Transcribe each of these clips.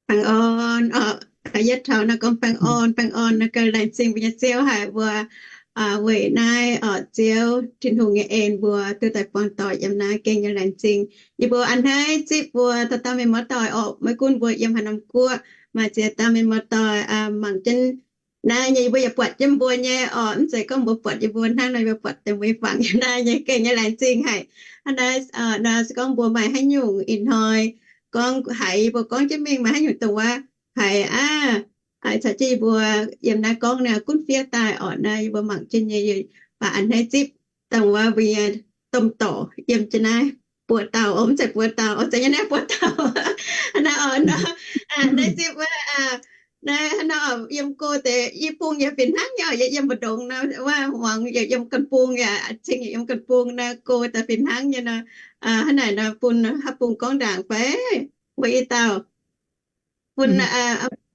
Baengh orn orqc. Yietv taux naaiv gorngv baengh orn, baengh orn naaiv gauh laengz zingh mbuo nyei Ziouv haic mbuo weic naaiv orqc, Ziouv Tin-Hungh nyei en mbuo duqv daaih buangh doic yiem naaiv gengh nyei laengz zingh. Yie mbuo a'hneiv zipv mbuo dauh dauh mienh muoz-doic orqc, maiv gunv mbuo yiem haaix norm guoqv, maaih ziex dauh mienh muoz-doic mangc jienv naaiv nyei, yie mbuo yaac buatc jienv mbuo nyei orqc. Mv zeiz gorngv mbuo buatc yie mbuo hnangv nor, yie mbuo buatc deix mbuo nyei fangx yiem naaiv nyei gengh nyei laengz zingh haic. Hnangv naaiv se gorngv mbuo maaih haaix nyungc ih hnoi gorngv haiz yie mbuo gorngv jienv mingh, maaih haaix nyungc dongh wuov haiz aqv, caux jienv yie mbuo yiem naaiv gorngv naaiv gunv fiev daaih orqc. Naaiv yie mbuo mangc jienv nyei, baac a'hneiv zipv dongh wuov mbuo nyei domh dorc yiem jienv naaiv buo dauh, mv zeiz buo dauh, zeiz nyei naaiv buo dauh. Naaiv orqc, naaiv zipv wuov, naaiv hnangv nor yiem go deix i bung yaac fih hnangv nyei, yaac yiem mbu'ndongx nor, wuov muangx yaac yiem ganh bung, yaac cing yaac yiem ganh bung nor, go daaih fih hnangv nyei nor. Hnangv naaic nor bun haaix bung gorngv ndaangc fai? Mbuo i dauh bun,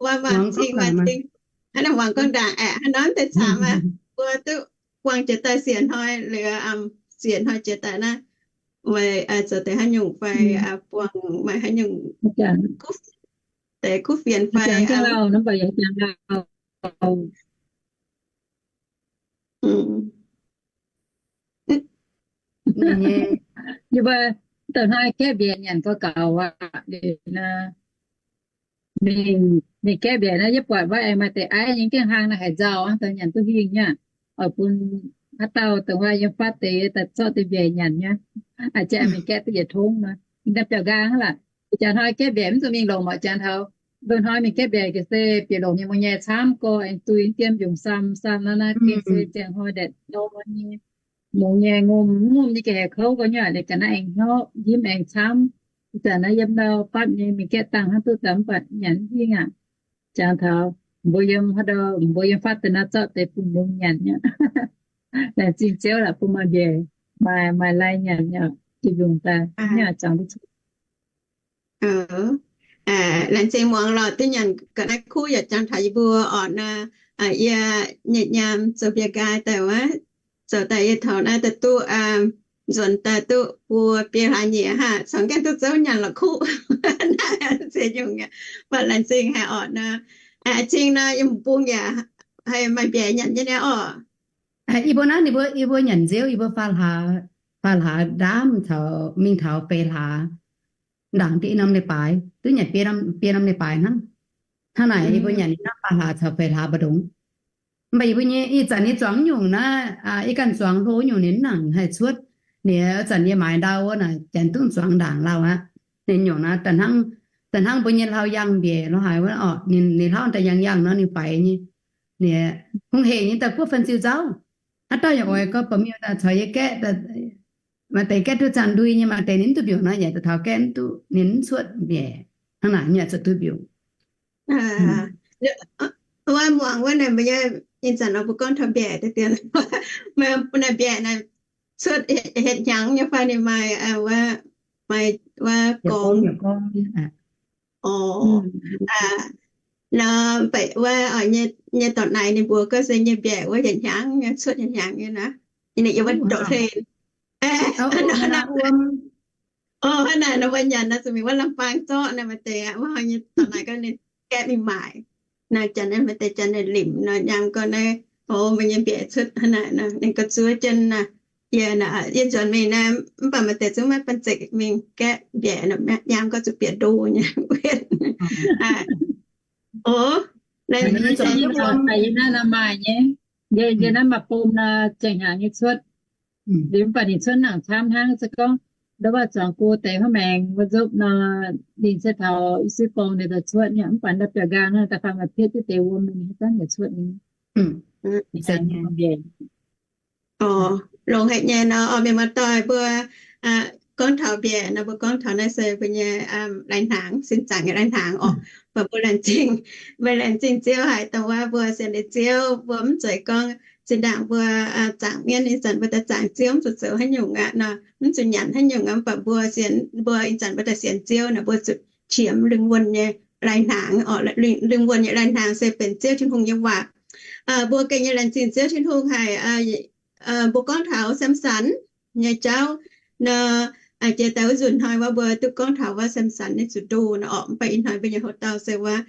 muangx cing, muangx cing. Hnangv naaic muangx gorngv ndaangc aeqv, hnangv nor deix camv aqv. Mbuo duqv buangh jiex daaih siec hnoi liuz, siec hnoi jiex daaih naaiv, weic zoux deix haaix nyungc fai buangh maaih haaix nyungc deix kuv fienx fai Yie mbuo dongh hnoi gaeqv mbiaec nyanc gauh gaux aqv. Mingh, mingh gaeqv mbiaec naaiv, yie buatc wuov aengx maaih deix aiv nyei gengh hlang naaiv haaix nzauh, dongh nyanc duqv hingh nyei. Oix bun haaix dauh dongh wuov yiem fatv deix daaih zorqv deix mbiaec nyanc nyei. Aa, jaax mingh gaeqv duqv yietc tongv nor, mingh daaih biauv nqaang laac. Jaax hnoi gaeqv mbiaec mv zuqc mingh longc mv jaax taux. Mbuo hnoi mingh gaeqv mbiaec ga'sie bieqc longc nyei, mbuo nyei camv gorx aengx duih diemv mbiungc sam, sam naaiv naaiv gengh se ziangh hnoi ndaatv nor nyei, mungz nyei, ngomh, ngomh nyei ga'heix kouv gorx nyei, liuz ga'naaiv aengx hnyouv, njimv aengx camv. Ih zanc naaiv yiem ndau fatv nyei mingh gaeqv dangh hnangv duqv daaih mv baac nyanc mv hingh aqv. Jangx taux mbuo yiem haaix ndau, mbuo yiem fatv deix naaiv zorqv deix bun mbuo nyanc nyei. Laengz zingh Ziouv laac bun maaih mbiaec, maaih, maaih lai nyanc nyei, jiex mbiungc daaih nyei, zuangx duqv cuotv. Laengz zingh muangx lorqc, duqv nyanc ga'naaiv kuv yaac jangx taux yie mbuo orqc nor. Yie nyei nyaam zoux mbiaec nqaai daaih wuov, zoux daaih yie taux naaiv daaih duqv nzuonx daaih duqv buo biei hlaax nyieqc haah, caux gaengh duqv zouv nyanc la'kuqv. Naaiv ziex nyungc, mv baac laengz zingh haic orqc nor. Cing nor yiem bung yaac haih maaih mbiaec nyanc nyei niaa orqc. Yie mbuo naaiv, yie mbuo, yie mbuo nyanc nziouv, yie mbuo faam hlaax, faam hlaax ndaamv caux mingh taux feix hlaax ndaangc diqv norm leiz-baaix, duqv nyanc biei norm leiz-baaix hnangv. Hnangv naaic yie mbuo nyanc naaiv faam hlaax caux feix hlaax mbu'ndongx. Mv baac yie mbuo nyei ih zanc nyei zuangx nyungc naaiv, yie ganh zuangx hlo nyungc ninh mv nangc haih cuotv. Ninh zanc yie maaiz ndau wuov naaic janx duqv zuangx ndaangc lauh aqv. Ninh nyungc naaiv da'hnangv, da'hnangv mbuo nyei hlauv yangh mbiaec lo haaix wuov orqc, ninh, ninh hlauv daaih yangh yangh nor ninh faix nyei. Ninh hungh heic nyei daaih guoqv fan ziu nzauv. Haaix dauh yaac oix gorngv ba'miuh daaih caux yie gaeqv, maaih deix gaeqv duqv zaanh ndui nyei, maaih deix ninh mv duqv mbiungc nor yaac daaih taux gaeqv mv duqv, ninh mv cuotv mbiaec. Hnangv naaic yaac zuqc duqv mbiungc. Wuov muangx wuov naaic mbuo nyei, ih zanc nor mbuo gorngv taux mbiaec deix dien, maaih naaic mbiaec naaic cuotv hietc hnyangx nyei fai ninh maaih, maaih wuov gorngv. Nor, wuov, nyei dorc naaic ninh mbuox gorngv se nyei mbiaec wuov hietc hnyangx nyei, cuotv hietc hnyangx nyei naaic. Ninh yiem wuov ndortv hlen. O, hnangv naaic nor mbuo nyanc nor zuqc mingh wuov lamh baang zorqv naaic, maaih deix aqv, wuov hnoi nyei dorc naaic gorngv ninh gaeqv mingh maaic. Naaic janx naaiv maaih deix janx naaic limc nor nyaam gorngv naaiv, o, mbuo nyei mbiaec cuotv hnangv naaic nor, ninh gorngv zuov jienv naaic. Yie, yie nzuonx mingh naaic, mv baac maaih deix zungv maiv banh zeic mingh gaeqv mbiaec nor, nyaam gorngv zuqc bieqc ndo nyei. O, naaiv maaih nyei, yie naaiv maaih bom nor, ziangh hnyangx nyei cuotv. Liuz mv baac ninh cuotv nangc camv hnangv, se gorngv ndau wuov zuangx go deix hnangv maengx wuov nzopv nor, ninh se taux i suiv borng ninh daaih cuotv nyei. Mv baac ndau biauv nqaang nor, da'faanh maaih pietv duqv deix wuom ninh haaix zanc yaac cuotv nyei. Longx haic nyei nor, mienh muoz-doic mbuo gorngv taux mbiaec nor, mbuo gorngv taux naaiv se mbuo nyei lai-hnaangx, sin zaangc nyei lai-hnaangx orqc. Mv baac mbuo laengz zingh, mbuo laengz zingh Ziouv haic dongh wuov mbuo sienx liuz Ziouv, mbuo mv zeiz gorngv zinh ndaangc mbuo zaangc mienv ih zanc mbuo daaih zaangc Ziouv mv zuqc zoux haaix nyungc aqv nor, mv zuqc nyanc haaix nyungc aqv. Mv baac mbuo sienx, mbuo ih zanc mbuo daaih sienx Ziouv naaic, mbuo zuqc qiemx lingh wuonh nyei lai-hnaangx orqc. Lingh wuonh nyei lai-hnaangx se benx Ziouv Tin-Hungh nyei waac. Mbuo gengh nyei laengz zingh Ziouv Tin-Hungh haic. Mbuo gorngv taux Samson nyei jauv nor, Jiex daaih wuov nzunc hnoi wuov mbuo duqv gorngv taux wuov Samson ninh zuqc ndoh nor orqc, mv baac ih hnoi mbuo nyei hoc-dauh se wuov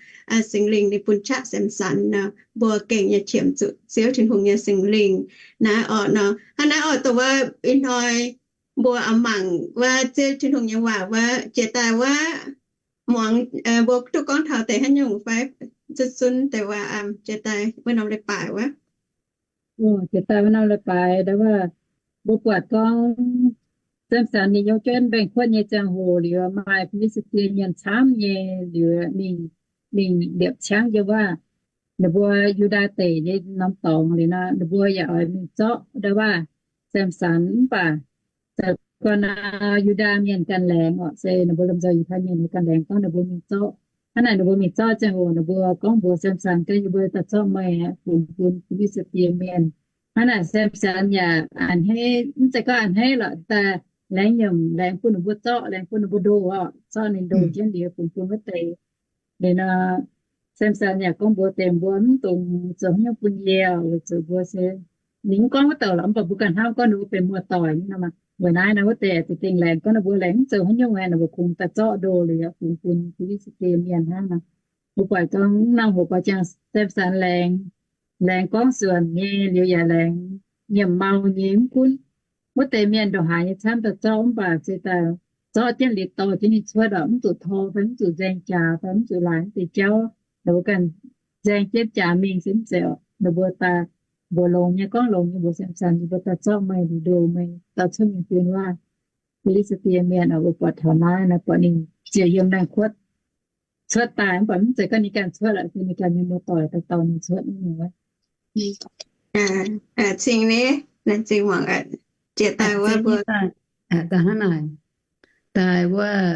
Singx Lingh ninh bun qaqv Samson nor, mbuo gengh nyei qiemx zuqc Ziouv Tin-Hungh nyei Singx Lingh naaiv orqc nor. Hnangv naaiv orqc, dongh wuov ih hnoi mbuo oix mangc wuov Ziouv Tin-Hungh nyei waac wuov jiex daaih wuov muangx, mbuo duqv gorngv taux deix haaix nyungc fai zunv zunv deix waac jiex daaih wuov norm leiz-baaix wuov. Jiex daaih wuov norm leiz-baaix ndau wuov, mbuo buatc gorngv Samson ninh yiem jienv mbaengx-kuotv nyei ziangh hoc liuz, maaih Fi^li^saa^die Mienh camv nyei liuz, ninh, ninh liepc ciangv yiem wuov ninh mbuo Yu^ndaa Deic nyei norm dorngx liuz nor, ninh mbuo yaac oix mingh zorqv ndau wuov Samson. Mv baac zoux gau nor, Yu^ndaa Mienh ganh laengz orqc, se ninh mbuo lomh nzoih Yu^ndaa Mienh ganh laengz gorngv ninh mbuo mingh zorqv. Hnangv naaic ninh mbuo mingh zorqv ziangh hoc ninh mbuo gorngv mbuox Samson gorngv, yie mbuo daaih zorqv meih fungx bun Fi^li^saa^die Mienh. Hnangv naaic Samson yaac a'hneiv, mv zeiz gorngv a'hneiv lorqc, daaih laengz nyiemc, laengz bun ninh mbuo zorqv, laengz bun ninh mbuo ndoh orqc, zorqv ninh ndoh jienv liuz fungx bun wuov deix. Liuz nor, Samson yaac gorngv mbuox deix, mbuo mv dungx zoux haaix nyungc bun yie, weic zuqc mbuo se, ninh mv gorngv wuov douc lorqc, mv baac mbuo ganh hnamv gorngv ninh mbuo benx muoz-doic nyei nor maah. Weic naaiv nor wuov deix za'gengh laengz gorngv ninh mbuo laengz mv zoux haaix nyungc, ninh mbuo kungx daaih zorqv ndoh liuz fungx bun Fi^li^saa^die Mienh hnangv nor. Mbuo buatc gorngv mv nangc hoc baac ziangh Samson laengz, laengz gorngv suonc nyei liuz yaac laengz nyiemc mau nyei, mv gunv wuov deix mienh ndongc haaix nyei camv daaih zorqv, mv baac se daaih zorqv jienv liuz dorh jienv ninh cuotv orqc, mv zuqc tor fai mv zuqc nzaeng jaax fai mv zuqc laaix mv deix jauv. Ninh mbuo ganh nzaeng jienv jaax mingh se mv zeiz orqc, ninh mbuo daaih mbuox longx nyei, gorngv longx nyei mbuox Samson, yie mbuo daaih zorqv meih liuz ndoh meih daaih cuotv mingh bun wuov Fi^li^saa^die Mienh orqc. Mbuo buatc taux naaiv nor, buatc ninh ziouc yiem mbaengx-kuotv cuotv daaih, mv baac mv zeiz gorngv ninh ganh cuotv lorqc, se ninh ganh nyei muoz-doic daaih dorh ninh cuotv nyei wuov. Cing ni, laengz zingh muangx jiex daaih wuov mbuo, daaih hnangv naaic, daaih wuov,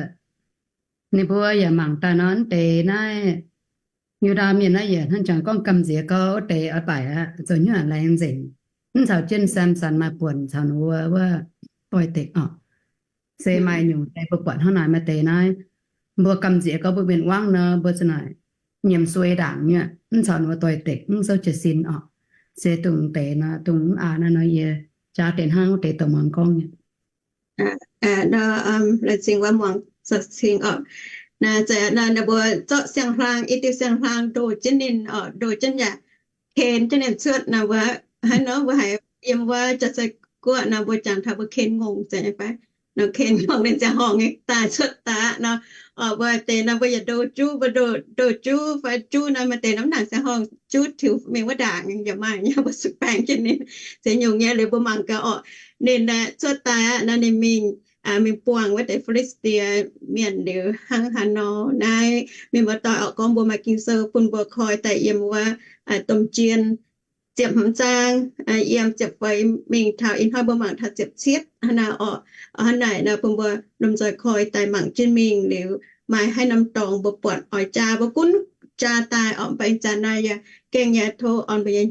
ninh mbuo yaac mangc daaih nor, deix naaiv Yu^ndaa Mienh naaiv yaac hnangv jangx gorngv gamh nziex gau wuov deix oix baaic aqv, zoux hnyouv laengz nzengc, mv caux jienv Samson maaih buonc caux ninh mbuo wuov doix-dekc orqc. Se maaih nyungc deix mbuo buatc hnangv naaic, maaih deix naaiv mbuo gamh nziex gau mbuo mienh wangv nor, mbuo za'naaic nyiemc suei ndaangc nyei, mv caux ninh mbuo doix-dekc, mv souv jiez sin orqc. Se dongh deix nor, dongh mv aa naaiv nor yie jaav deix hnangv wuov deix douc muangx gorngv nyei. Nor, laengz zingh wuov muangx zoux cing orqc. Naaiv zeiz nor ninh mbuo zorqv siang-hlang, i diuh siang-hlang ndoh jienv ninh orqc, ndoh jienv yaac ken jienv ninh cuotv nor wuov, haaix nor mbuo haiz yiem wuov Jaav-Sai Guoqv nor mbuo jangx taux mbuo ken ngongh zeiz nyei fai, nor ken ngongh ninh ziangh horngc nyei daaih cuotv daaih nor, orqc, mbuo deix nor mbuo yaac ndoh juv, mbuo ndoh juv fai juv nor maaih deix nor mv nangc ziangh horngc juv tiux mingh wuov ndaangc yaac maaih nyei, mbuo zuqc baeng jienv ninh. Ziex nyungc nyei liuz mbuo mangc gaax orqc, ninh cuotv daaih aqv nor ninh mingh, mingh buangh wuov deix Fi^li^saa^die Mienh liuz hnangv haaix nor. Naaiv mienh muoz-doic orqc, gorngv mbuo maaih Ging-Sou bun mbuo koi daaih yiem wuov Domh Jien ziepc hmz zaang, yiem ziepc feix mingh taux ih hnoi mbuo mangc taux ziepc cietv hnangv naaic orqc. Hnangv naaic nor bun mbuo lomh nzoih koi daaih mangc jienv mingh liuz, maaih haaix norm dorngx mbuo buatc oix jaa, mbuo gunv jaa daaih orqc, mv baac ih zanc naaiv yie gengh nyei tov orn mbuo,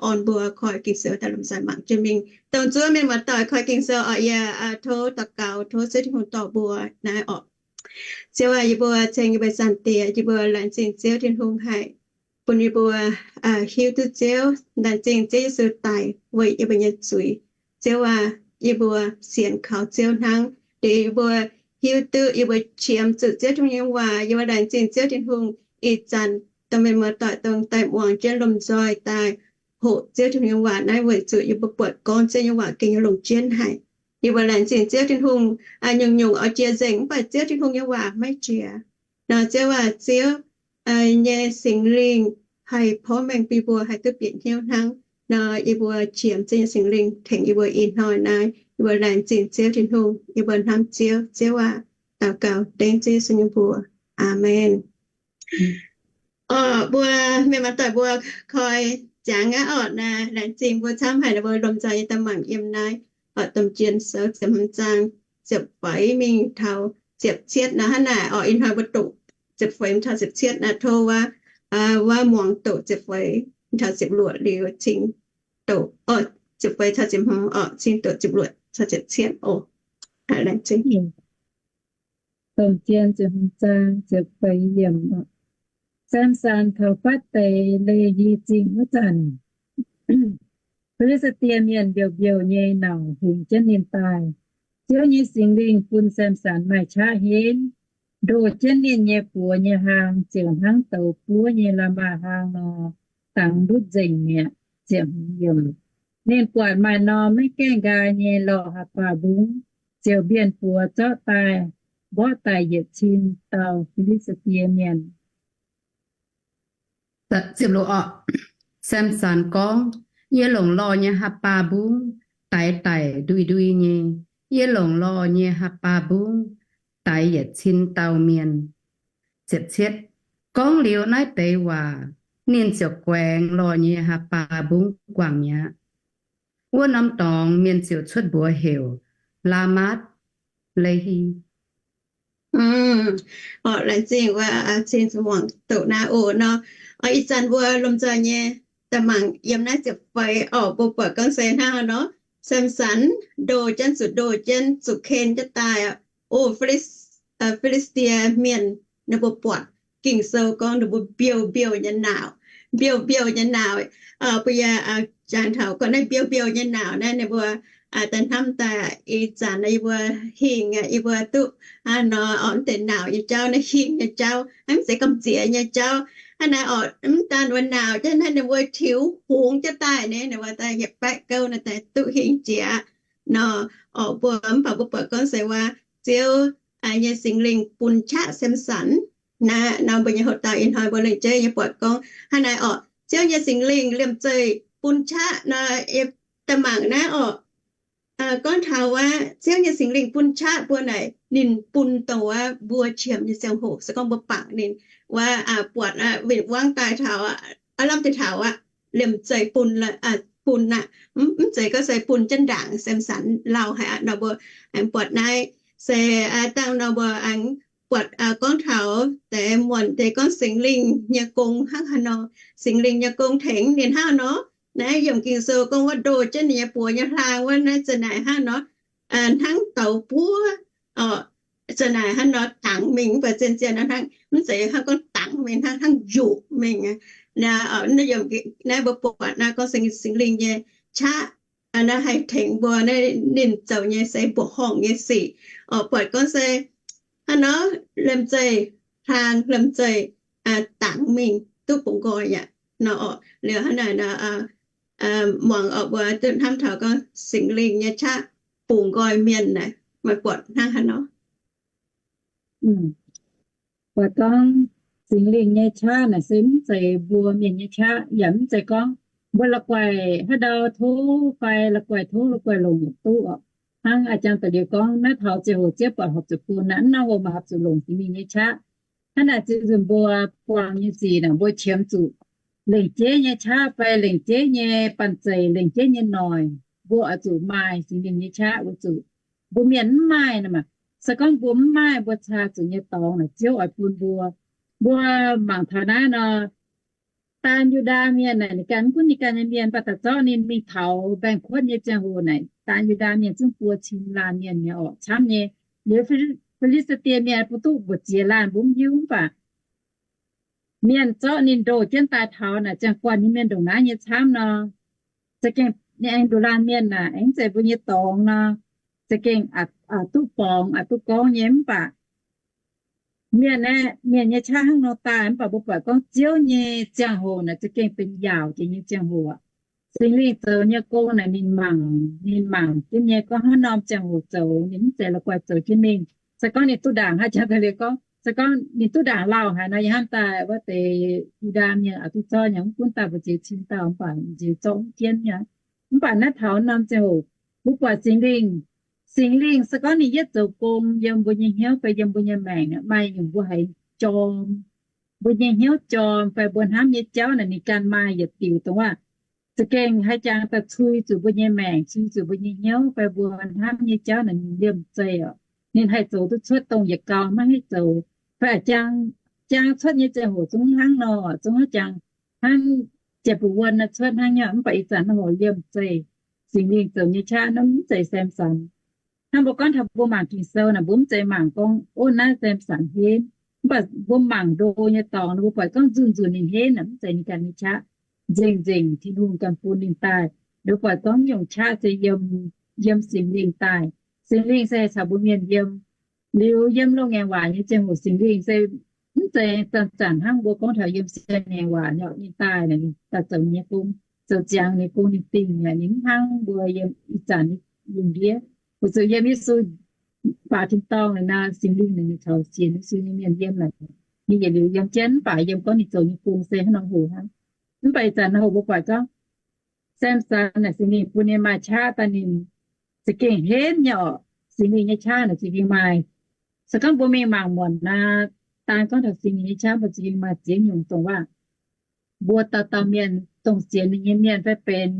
orn mbuo koi Ging-Sou daaih lomh nzoih mangc jienv mingh. Dongh zuov mienh muoz-doic koi Ging-Sou orqc, yie tov daux gaux, tov Ziouv Tin-Hungh dorh mbuo naaiv orqc. Ziouv aac, yie mbuo ceng yie mbuo Zaangc Diex, yie mbuo laengz zingh Ziouv Tin-Hungh haic, bun yie mbuo hiuv duqv Ziouv, laengz zingh Ziouv Yesu daic weic yie mbuo nyei zuiz. Ziouv aac, yie mbuo sienx kaux Ziouv hnangv, liuz yie mbuo hiuv duqv yie mbuo qiemx zuqc Ziouv Tin-Hungh nyei waac. Yie mbuo laengz zingh Ziouv Tin-Hungh ih zanc dongh mienh muoz-doic dongh daaih muangx jienv lomh nzoih daaih hoqc Ziouv Tin-Hungh nyei waac naaiv, weic zuqc yie mbuo buatc gorngv Ziouv nyei waac gengh nyei longc jienv haic. Yie mbuo laengz zingh Ziouv Tin-Hungh, nyungc-nyungc oix jiex nzengc mv baac Ziouv Tin-Hungh nyei waac maiv jiex. Nor Ziouv aac, Ziouv nyei Singx Lingh haih porv mengh bun mbuo haih duqv bieqc hnyouv hnangv. Nor yie mbuo qiemx Ziouv nyei Singx Lingh tengx yie mbuo ih hnoi naaiv. Yie mbuo laengz zingh Ziouv Tin-Hungh, yie mbuo hnamv Ziouv. Ziouv aac, daux gaux dengv Ziouv Yesu nyei mbuox. Aamen. Orqc, mbuo mienh muoz-doic mbuo koi jangx aqv orqc. Naaiv laengz zingh mbuo camv haic, mbuo lomh nzoih nyei daaih mangc yiem naaiv orqc, Domh Jien Sou ziepc hmz zaang, ziepc feix mingh taux ziepc cietv naaiv. Hnangv naaic orqc, ih hnoi mbuo doqc ziepc feix mingh taux ziepc cietv naaiv. Tov wuov, wuov muangx doqc ziepc feix mingh taux ziepc luoqc liuz cingx doqc, orqc, ziepc feix taux ziepc hmz orqc, cingx doqc ziepc luoqc taux ziepc cietv oc. Laengz zingh. Domh Jien ziepc hmz zaang ziepc feix yiemc. Samson taux fatv deix Lehi Zingh wuov zanc, Fi^li^saa^die Mienh mbiouh mbiouh nyei nauc hungx jienv ninh daaih. Ziouv nyei Singx Lingh bun Samson maaih qaqv henv, ndoh jienv ninh nyei buoz nyei hlaang ziouc hnangv douz buov nyei la'maah hlaang nor, dangx ndutv nzengc mi'aqv. Ziepc hmz yiemc. Ninh buatc maaih norm maiv gaengh nqaai nyei lorh haaix baah mbungv, ziouc mbienv buoz zorqv daaih, mborqv daic yietc cin dauh Fi^li^saa^die Mienh. Samson gorngv, Yie longc lorh nyei haaix baah mbungv daix daic ndui-ndui nyei? Yie longc lorh nyei haaix baah mbungv daix yietc cin dauh mienh? Gorngv liuz naaiv deix waac, ninh ziouc guaengx lorh nyei haaix baah mbungv guangc mi'aqv. Wuov norm dorngx mienh ziouc cuotv mbuox heuc Laamatv Lehi. Laengz zingh wuov cin muangx doqc naaiv oc nor. Ih zanc mbuo lomh nzoih nyei da'mangc yiem naaiv ziepc feix orqc, mbuo buatc gorngv se hnangv nor, Samson ndoh jienv, zuqc ndoh jienv, zuqc ken jienv daaih oc. Fi^li^saa^die Mienh, ninh mbuo buatc Ging-Sou gorngv ninh mbuo mbiouh mbiouh nyei naauc, mbiouh mbiouh nyei naauc. Mbuo yaac jangx taux gorngv naaiv mbiouh mbiouh nyei naauc naaiv, ninh mbuo daaih hnamv daaih ih zanc naaiv yie mbuo hingh, yie mbuo duqv hnangv nor, mv deix naauc nyei jauv, naaiv hingh nyei jauv, mv zeiz gamh nziex nyei jauv. Hnangv naaiv orqc, mv daan wuov naauc, jienv naaiv ninh mbuo tiux hungx jienv daaih ni, ninh mbuo daaih yietc baeqv gouv naaiv daaih duqv hingh jiex nor. Orqc, mbuo mv baac mbuo buatc gorngv se wuov Ziouv nyei Singx Lingh bun qaqv Samson. Naaiv nor mbuo nyei hoc dauh ih hnoi mbuo lengc jeiv nyei buatc gorngv hnangv naaiv orqc, Ziouv nyei Singx Lingh liemh zeih bun qaqv nor, da'mangc naaiv orqc, gorngv taux wuov Ziouv nyei Singx Lingh bun qaqv mbuo naaic, ninh bun dongh wuov mbuo qiemx nyei ziangh hoc, se gorngv mbuo bangc ninh wuov, buatc win-wangv daaih taux aav lamh deix taux aqv, liemh zeih bun, bun aqv. Mv zeiz gorngv se bun jienv ndaangc Samson lauh haic aqv nor, mbuo aengx buatc naaiv se dangh nor mbuo aengx buatc gorngv taux deix muonc deix gorngv Singx Lingh nyei gong hnangv haaix nor, Singx Lingh nyei gong tengx ninh hnangv haaix nor. Naaiv yiem Ging-Sou gorngv wuov ndoh jienv ninh nyei buoz nyei hlaang wuov naaiv za'naaic hnangv nor, hnangv douz buov, za'naaic hnangv nor dangx mingh mv baac zien-zien nor hnangv, mv zeiz hnangv gorngv dangx mingh hnangv, hnangv njuqc mingh. Naaiv mbuo buatc naaiv gorngv Singx Lingh nyei qaqv naaiv haih tengx mbuo, ninh zoux nyei se mbuoqc horngh nyei sic. Orqc, buatc gorngv se hnangv nor, liemh zeih hlaang, liemh zeih dangx mingh duqv bungx nqoi aqv nor. Orqc, liuz hnangv naaic nor, muangx orqc, mbuo duqv hnamv taux gorngv Singx Lingh nyei qaqv bungx nqoi mienh naaic, meih buatc hnangv haaix nor? Buatc gorngv Singx Lingh nyei qaqv naaic se mv zeiz mbuo mienh nyei qaqv, yaac mv zeiz gorngv mbuo la'guaih haaix ndau tov fai la'guaih tov la'guaih longc yaac duqv orqc. Hnangv a'jang da'liuz gorngv naaiv taux ziangh hoc Ziouv buatc horpc zuqc bun naaic, mv norm hoc maaih horpc zuqc longc Singx Lingh nyei qaqv. Hnangv naaic ziouc nzunc mbuo buangh nyei sic naaic, mbuo qiemx zuqc lengc jeiv nyei qaqv fai lengc jeiv nyei banh zeic, lengc jeiv nyei noic, mbuo oix zuqc maaih Singx Lingh nyei qaqv weic zuqc mbuo mienh mv maaih nor maah. Se gorngv mbuo mv maaih, mbuo caa zuqc nyei dorngx naaic Ziouv oix bun mbuo. Mbuo mangc taux naaiv nor, daan Yu^ndaa Mienh naaic, ninh ganh mv gunv ninh ganh nyei mienh, mv baac daaih zorqv ninh mingh taux mbaengx-kuotv nyei ziangh hoc naaic, daan Yu^ndaa Mienh zungv buo cin laanh mienh nyei orqc, camv nyei. Liuz Fi^li^saa^die Mienh mbuo duqv mbu'ziex laanh mbuo mv hiuv, mv baac mienh zorqv ninh ndoh jienv daaih taux naaic, ziangh guanh nyei mienh ndongc naaiv nyei camv nor, za'gengh ninh aengx nduqc laanh mienh naaic, aengx mv zeiz mbuo nyei dorngx nor, za'gengh aqc duqv borngz, aqc duqv gorngv nyei. Mv baac mienh aeqv, mienh nyei qaqv hnangv nor daaih, mv baac mbuo buatc gorngv Ziouv nyei ziangh hoc naaic za'gengh benx yaauc jiex nyei ziangh hoc aqv. Singx Lingh zoux nyei gong naaic ninh mangc, ninh mangc jienv nyei gorngv haaix norm ziangh hoc zoux, ninh mv zeiz la'guaih zoux jienv mingh. Se gorngv ninh duqv ndaangc, haaix jangx daaih liuz gorngv, se gorngv ninh duqv ndaangc lauh haic nor, yie hnamv daaih wuov deix Yu^ndaa Mienh aqc duqv zorqv nyei, mv gunv daaih mbu'ziex cin dauh, mv baac mbu'ziex zorqv mv jienv nyei. Mv baac naaiv taux norm ziangh hoc mbuo buatc Singx Lingh, Singx Lingh se gorngv ninh yietv zoux gong yiem mbuo nyei hnyouv fai yiem mbuo nyei maengc, maaih nyungc mbuo haiz jorm, mbuo nyei hnyouv jorm fai mbuo hnamv nyei jauv naaic ninh ganh maaih yietc diuc dongh waac za'gengh haih jangx daaih cui zuqc mbuo nyei maengc, cui zuqc mbuo nyei hnyouv fai mbuo hnamv nyei jauv naaic ninh liemh zeih oc. Ninh haih zoux duqv cuotv dongh yietc gau maiv haih zoux, fai jang, jang cuotv nyei ziangh hoc zungv hnangv nor, zungv hnangv jang, hnangv jiex mbu'wuon cuotv hnangv nyei. Mv baac ih zanc naaiv hoc liemh zeih, Singx Lingh zoux nyei qaqv naaiv mv zeiz Samson. Hnangv mbuo gorngv taux mbuo mangc Ging-Sou naaic, mbuo mv zeiz mangc gorngv, ov, naaiv Samson henv. Mv baac mbuo mangc ndo nyei dorngx, mbuo buatc gorngv nzunc nzunc ninh henv naaic mv zeiz ninh ganh nyei qaqv. Nzengc nzengc Tin-Hungh ganh bun ninh daaih. Mbuo buatc gorngv nyungc qaqv se yiem, yiem Singx Lingh daaih. Singx Lingh se caux mbuo mienh yiem. Liuz yiem loz-ngaengc waac nyei ziangh hoc Singx Lingh se mv zeiz zanc-zanc hnangv mbuo gorngv taux yiem siang-ngaengc waac nyei, ninh daaih naaic ninh daaih zoux nyei gong, zoux ziangx nyei gong ninh dingh naaic, ninh mv hnangv mbuo yiem ih zanc lungh ndiev. Weic zuqc yiem Yesu baac tin-dorngh naaic, Singx Lingh naaic ninh caux sienx Yesu nyei mienh yiem naaic, ninh yietc liuz yiem jienv mv baac yiem gorngv ninh zoux nyei gong se hnangv nor hoc hnangv. Mv baac ih zanc nor hoc mbuo buatc gorngv Samson naaic Singx Lingh bun ninh maaih qaqv daaih ninh za'gengh henv nyei orqc. Singx Lingh nyei qaqv naaic za'gengh maaih. Se gorngv mbuo mingh mangc muonc naaic, daan gorngv taux Singx Lingh nyei qaqv mbuo za'gengh maaih ziex nyungc dongh waac mbuo dauh dauh mienh dongh sienx ninh nyei mienh fai benx,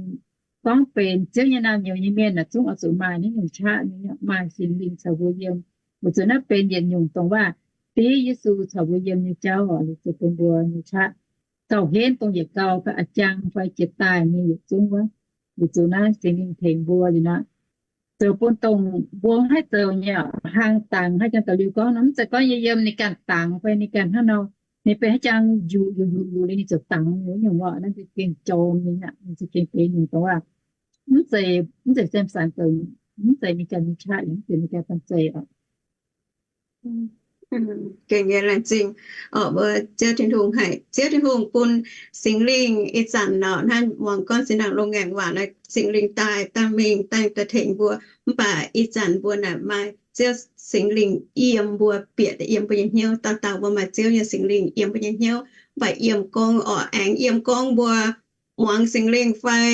gorngv benx Ziouv nyei naamh nyouz nyei mienh naaic zungv oix zuqc maaih naaiv nyungc qaqv nyei, maaih Singx Lingh caux mbuo yiem. Weic zuqc naaiv benx yietc nyungc dongh waac div Yesu caux mbuo yiem nyei jauv oc, liuz zuqc bun mbuo nyei qaqv gauh henv dongh yietc gauh fai a'jang fai jiex daaih nyei yietc zungv wuov. Liuz zuqc naaiv Singx Lingh tengx mbuo liuz nor, zoux bun dongh mbuo mv haih zoux nyei hlang dangx. Haaix jangx da'liuz gorngv nor, mv zeiz gorngv yie yiem ninh ganh dangx fai ninh ganh hnangv nor, ninh benx haaix jangx yuqc yuqc yuqc yuqc liuz ninh ziouc dangx wuov nyungc orqc. Naaiv gengh jorm nyei aqv, ninh za'gengh benx nyungc dongh waac mv zeiz, mv zeiz Samson zoux, mv zeiz ninh ganh nyei qaqv, mv zeiz ninh ganh banh zeic oc. Gengh nyei laengz zingh orqc, mbuo Ziouv Tin-Hungh haic. Ziouv Tin-Hungh bun Singx Lingh ih zanc nor, hnangv muangx gorngv zinh ndaangc loz-ngaengc waac nor, Singx Lingh daaih, daaih mingh, daaih, daaih tengx mbuo. Mv baac ih zanc mbuo naaic maaih Ziouv Singx Lingh yiem mbuo, bieqc daaih yiem mbuo nyei hnyouv. Dauh dauh mbuo maaih Ziouv nyei Singx Lingh yiem mbuo nyei hnyouv, mv baac yiem gorngv orqc, aengx yiem gorngv mbuo muangx Singx Lingh fai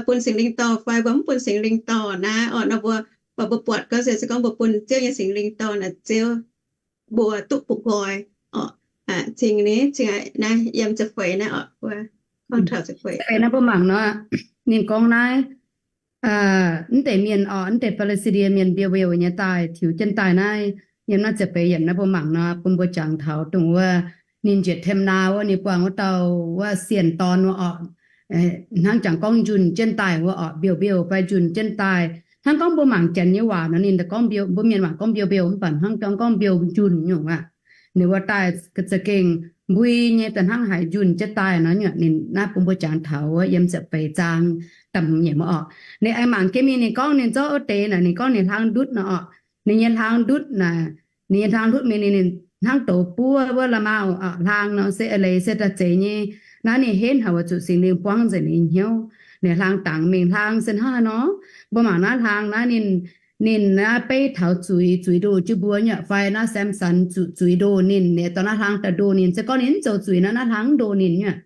bun Singx Lingh dorh fai mbuo mv bun Singx Lingh dorh naaiv orqc nor mbuo, mv baac mbuo buatc gorngv se, se gorngv mbuo bun Ziouv nyei Singx Lingh dorh naaic, Ziouv, mbuo duqv bungx nqoi orqc. Cingx ni, cingx naaiv yiem ziepc feix naaiv orqc, gorngv taux ziepc feix naaiv mbuo mangc nor, ninh gorngv naaiv, mv deix mienh orqc, mv deix Fi^li^si^ndie mienh mbiouh-mbiouh nyei daaih tiux jienv daaih naaiv. Yiem naaiv ziepc feix yiemc naaiv mbuo mangc nor, bun mbuo jangx taux dongh wuov ninh njiec Temnaa wuov, ninh buangh wuov dauh wuov sienh dorn wuov orqc, hnangv jangx gorngv njunh jienv daaih wuov orqc, mbiouh-mbiouh fai njunh jienv daaih. Hnangv gorngv mbuo mangc Janx nyei waac nor, ninh gorngv mbiouh, mbuo mienh waac gorngv mbiouh-mbiouh, mv baac hnangv gorngv mbiouh njunh nyungc aqv. Ninh wuov daaih za'gengh mbui nyei, da'hnangv haiz njunh jienv daaih nor nyungc. Ninh naaiv bun mbuo jangx taux wuov yiem ziepc feix zaang da'hmz yiemc wuov orqc. Ninh aengx mangc jienv mingh, ninh gorngv ninh zorqv wuov deix naaic, ninh gorngv ninh hlang ndutv nor orqc. Ninh nyei hlang ndutv naaic, ninh nyei hlang ndutv mingh, ninh hnangv douz buov wuov la'maauh orqc, hlang nor se eix leiz se daaih zeiz nyei. Naaiv ninh henv haic weic zuqc Singx Lingh buangv nzengc ninh nyei hnyouv. Ninh hlang dangx mingh, hlang se hnangv haaix nor, mbuo mangc naaiv hlang naaiv ninh, ninh naaiv beiv taux zuiz, zuiz ndoh jienv mbuo nyungc fai naaiv Samson zuqc zuiz ndoh ninh, ninh dorh naaiv hlang daaih ndoh ninh. Se gorngv ninh mv zoux zuiz nor, naaiv hlang mv ndoh ninh nyungc.